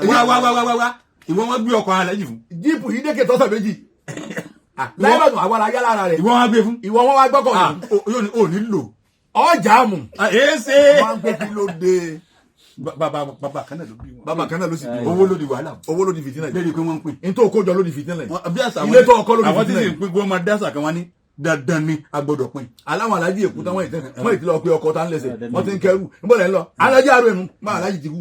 wá wá wá wá wá, ìwọ wọn gbé ọkọ̀ alẹ́ fún. Jíìpù yìí dékè tọ́sẹ̀ méjì. Láyé bàtùn àwọn ará yálà rẹ̀. Ìwọ wọn gbé fún. Ìwọ wọn wá gbọ́kọ̀ yìí. Yóò ní ò ní lò. Ọjà mù. Èé ṣe. Wọ́n á pé kí ló dé. Bàbá bàbá kan náà ló bí wọn. Bàbá kan náà ló sì bí wọn. Owó ló di wàhálà. Owó ló di fìtínà yìí. Lẹ́yìn pé wọ́n ń pín. N tó kójọ ló di fìtínà yìí. Bí àṣà Ilé tó ọkọ ló di àwọn tí fìtínà sì yìí. ń pín gbọ́n máa dásà kan wá ní dandan ni a gbọ́dọ̀ pín. Aláwọn alájí èkó táwọn ìtẹ́ wọ́n ìtì lọ pé ọkọ̀ tá ń lẹsẹ̀ wọ́n ti ń kẹrù níbo lẹ́ ń lọ alájí àrò ẹ̀mú máa alájí ti kú.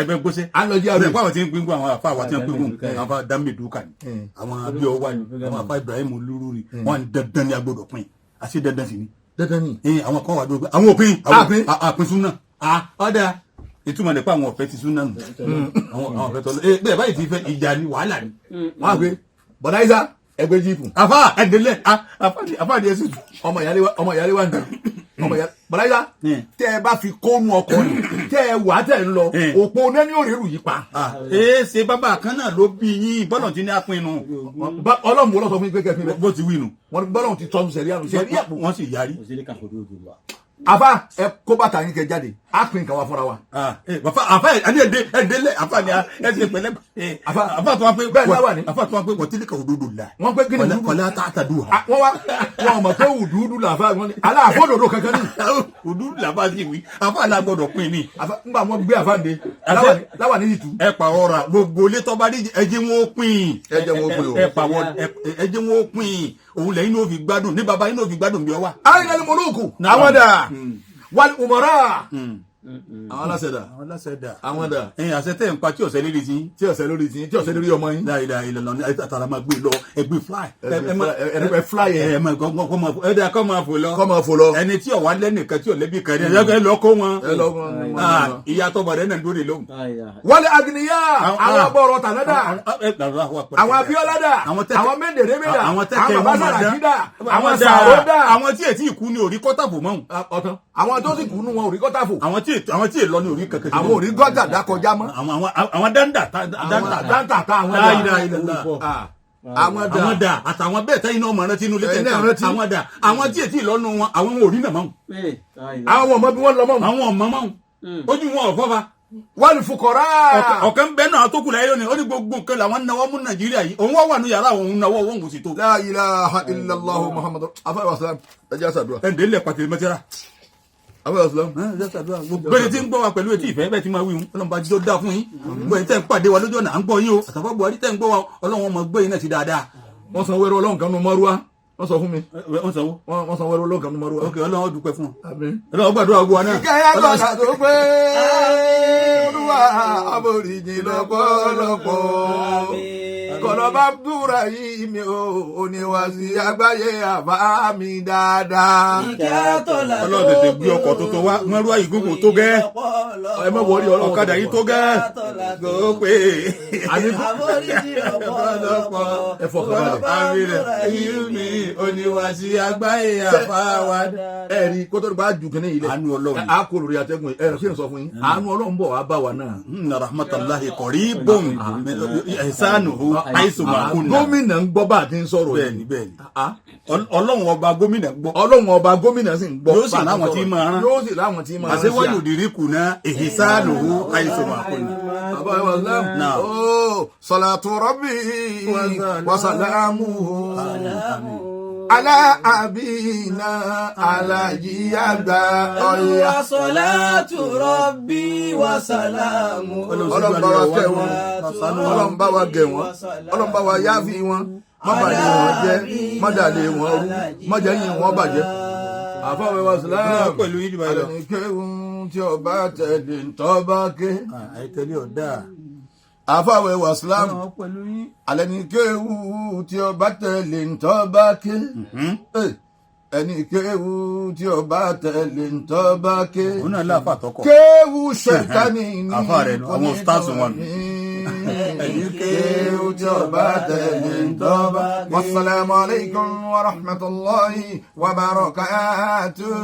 Ẹbẹ gbọ́sẹ̀. Alọ́jí àrò Ẹbẹ kó àwọn tí ń pín kó àwọn àfa àwọn tí ń pín kó àwọn afa Dami Duka ni, àwọn Abíọ́wá ni, àwọn afa Ibrahim Olúrú ni, wọ́n ní dandan ni a gbọ́dọ̀ pín, àti dandan sì ni. Dandan ni. Ee, àwọn kan wà dúró pé àwọn òpin Àpín. àpín súnà ọ̀dà, ìtumọ̀ nípa àwọn ọ̀fẹ́ ti súnà nù, àwọn ọ̀fẹ́ tọ́lọ́ ee bẹ́ẹ̀ báyìí ti fẹ́ ìjà ni, wàhálà ni. Wọ́n á pé bọ̀dá Isa ẹgbẹ́ jíìpù. Àfa ẹ̀dẹ̀lẹ̀ àfa ni ẹ sì tù. Ọmọ ìyálé wa, ọmọ ìyálé wa ń dùn ọmọ ìyálé bọ̀dá Isa, tẹ́ ẹ bá fi kónú ọkọ̀ ni tẹ́ ẹ wà tẹ́ ẹ ń lọ òpó nẹ́ni òrèrù yìí pa. Ee ṣe bàbá kan náà ló bí yín, bọ́lọ̀ tí ní apinnu. Ọlọ́run wo ló sọ fún yín pé kẹfìn bẹ́ẹ̀? Bó ti wí nù. Wọ́n bọ́lọ́run ti tọ́nu sẹ̀ríà nù sẹ̀ríà. Wọ́n sì yarí. Àfa ẹ kó bàtà yín kẹ jáde, á pín nǹkan wa fúnra wa. Àfa àfa ẹni ẹdẹ ẹdẹlẹ àfa ni ẹ ṣe pẹ̀lẹ́. Àfa tó wá pé Bẹ́ẹ̀ láwà ní. Àfa tó wá pé wọ́n ka òdodo la. Wọ́n pé kí ni òdodo? Kọ́lá tá a ta dùn ha. Wọ́n wá wọn mọ̀ pé òdúdú làfa wọn ni aláàfọ́dòdó kankan ní. Òdodo la bá sì wí, àfa la gbọ́dọ̀ pín ni. Àfa ńgbà wọn gbé àfa ǹde láwà ní ìtú. Ẹ pàwọ́ ra gbogbo ilé tó bá rí, ẹ jẹ́ wọn ó pín. Ẹ jẹ́ wọn ó pín o. Ẹ pàwọ́, ẹ jẹ́ wọn ó pín, òun lẹ́yìn náà fi gbádùn ní baba yín náà fi gbádùn bí ọ wà. Ayé ni mọlúùkù àwọn dà wal umara, àwọn aláṣẹ dà? Àwọn aláṣẹ dà? Àwọn dà? Ẹ̀yin àṣẹ tẹ̀ ń pa tí ọ̀sẹ̀ lérí sí. Tí ọ̀sẹ̀ lórí tí tí ọ̀sẹ̀ lórí ọmọ yín. Láì láì lọ́nà àtàrà máa gbé lọ, ẹgbẹ́ fly. Ẹ fly ẹ. Ẹ máa kọ́ máa ẹ dá kọ́ máa fò lọ. Kọ́ máa fò lọ. Ẹni tí ọ̀wá lẹ́nìkan tí ọ̀lẹ́bí kan ní ẹ lọ kó wọn. Ẹ lọ wọn. Ìyá tọmọ rẹ náà lórí lóhùn. Wal agniya, àwọn agbọ̀rọ̀ tànádà, àwọn Abíọ́lá dà, àwọn mẹ́ndẹ̀rẹ́mẹ́dà, àwọn àwọn tẹ́kẹ̀ bàbá wọn máa Sàràkí dà, àwọn dà. Sàró dà. Àwọn tí ètí ìkú ni òrí kọ́tàbù mọ́. Ọ̀tán àwọn tó sì kú nù wọn ò rí gọ́tà fò. Àwọn tí èlọ ni òrí kankan. Àwọn ò rí gọ́tà dákọjá mọ́. Àwọn dáńdà dáńdà. Dáńtà tá àwọn La dà. ilaha illallah. Àwọn dà. Àwọn dà, àtàwọn bẹ́ẹ̀ tẹ́yìn náà mọ̀ rántí inú ilé Ẹ̀yin náà tẹ̀ rántí. àwọn dà, àwọn tí ètí ìlọ́nu wọn, àwọn ò rí nàmọ́. Àwọn ọmọ bí wọ́n lọ mọ́. Àwọn ọmọ mọ́ ojú wọn ò fọ́fa. Wal fuqara. Ọ̀kan bẹ́ẹ̀ náà tó kù láyé lónìí, ó ní gbogbo nǹkan làwọn náwó mú Nàìjíríà yìí, òun wá wà ní yàrá òun náwó òun kò sì tó. La ilaha illallah muhammadu afa wa salam, ẹ jẹ́ àṣàdúrà. Ẹ̀ ǹdẹ́ lẹ̀ pàtẹ́ mẹ́tẹ́rà. Abẹ́rẹ́ Islam. Gbẹ́ni tí ń gbọ́ wa pẹ̀lú etí ìfẹ́ bẹ́ẹ̀ tí máa wí hun, Ọlọ́run bá jíjọ́ dáa fún yín. Gbogbo ẹ̀yin tẹ́ ń pàdé wa lójú ọ̀nà, à ń gbọ́ yín o. Àtàfà Buhari tẹ́ ń gbọ́ wa, Ọlọ́run ọmọ gbé yín náà ti dáadáa. Wọ́n san wẹ́rẹ́ Ọlọ́run kan nu mọ́rúwá, wọ́n sọ fún mi. Wọ́n sanwó. Wọ́n san wẹ́rẹ́ Ọlọ́run kan nu mọ́rúwá. Ok, Ọlọ́run ó dúpẹ́ fún wọn. Àmín. Ọlọ́run gbàdúrà gbogbo wa náà. Ìkẹyà gbọ́dọ̀ tó pé Olúwa àforíjì lọ́pọ̀lọpọ̀. Kọ̀lọ́bá búra yìí mi ò oníwàsí àgbáyé àbá mi dáadáa. Ọlọ́run tètè gbé ọkọ̀ tuntun wá, mọ́rúwá yìí gúngùn tó gẹ́. Ẹ má wọrí, Ọlọ́run. Ọ̀kadà yìí tó gẹ́. Tó pé. Àforíjì lọ́pọ̀lọpọ̀. Ẹ fọkàn balẹ̀. Àmín rẹ̀ yìí mi oníwàsí àgbáyé àbá wa. Ẹ rí kótó bá ju kínní yìí lẹ. Àánú Ọlọ́run. A kò lórí atẹ́gùn yìí, ẹ rẹ̀ kí n sọ fún yín. Àánú Ọlọ́run bọ̀ wá bá wa náà. Inna rahmatallahi qaribun ihsanuhu haythu ma kunna. Gómìnà ń gbọ́ bá a ti ń sọ̀rọ̀ yìí. Bẹ́ẹ̀ni, bẹ́ẹ̀ni. Ah, Ọlọ́run ọba gómìnà gbọ́. Ọlọ́run ọba gómìnà sì ń gbọ́. Yóò sì láwọn tí máa rán. Yóò sì láwọn tí máa rán sí à. Àṣewájú dìríkù náà ihsanuhu haythu ma kunna. Bàbá wa Islam. Naam. Oh, salatu rabbi wa salamuhu ala abina alaji àgbà ọ̀yà. Salatu rabbi wa salamu. Ọlọ́run bá wa kẹ́ wọn, Ọlọ́run bá wa gẹ̀ wọ́n, Ọlọ́run bá wa yáfi wọn, má bàlẹ̀ wọn jẹ́, má dàlẹ̀ wọn rú, má jẹ́ yín wọn bàjẹ́. Àfọwọ́ wa Islam. Ọlọ́run pẹ̀lú yín jù báyìí lọ. Àlẹ́ ní kéwù tí ọba tẹ̀lé ń tọ́ bá ké. Àìtẹ́lẹ̀ ọ̀dà. Àfọwọ́ wa Islam. Ọlọ́run pẹ̀lú yín. Alẹ́ ní kéwú tí ọba tẹ̀lé ń tọ́ bá ké. Ẹni kéwú tí ọba tẹ̀lé ń tọ́ bá ké. Òun náà láàfà tọkọ. Kéwú ṣètánì ní Àfà rẹ̀ nù, àwọn stars wọn nù. Ẹni kéwú tí ọba tẹ̀lé ń tọ́ bá ké. Wasalaamu alaykum wa rahmatulahi wa barakatuh.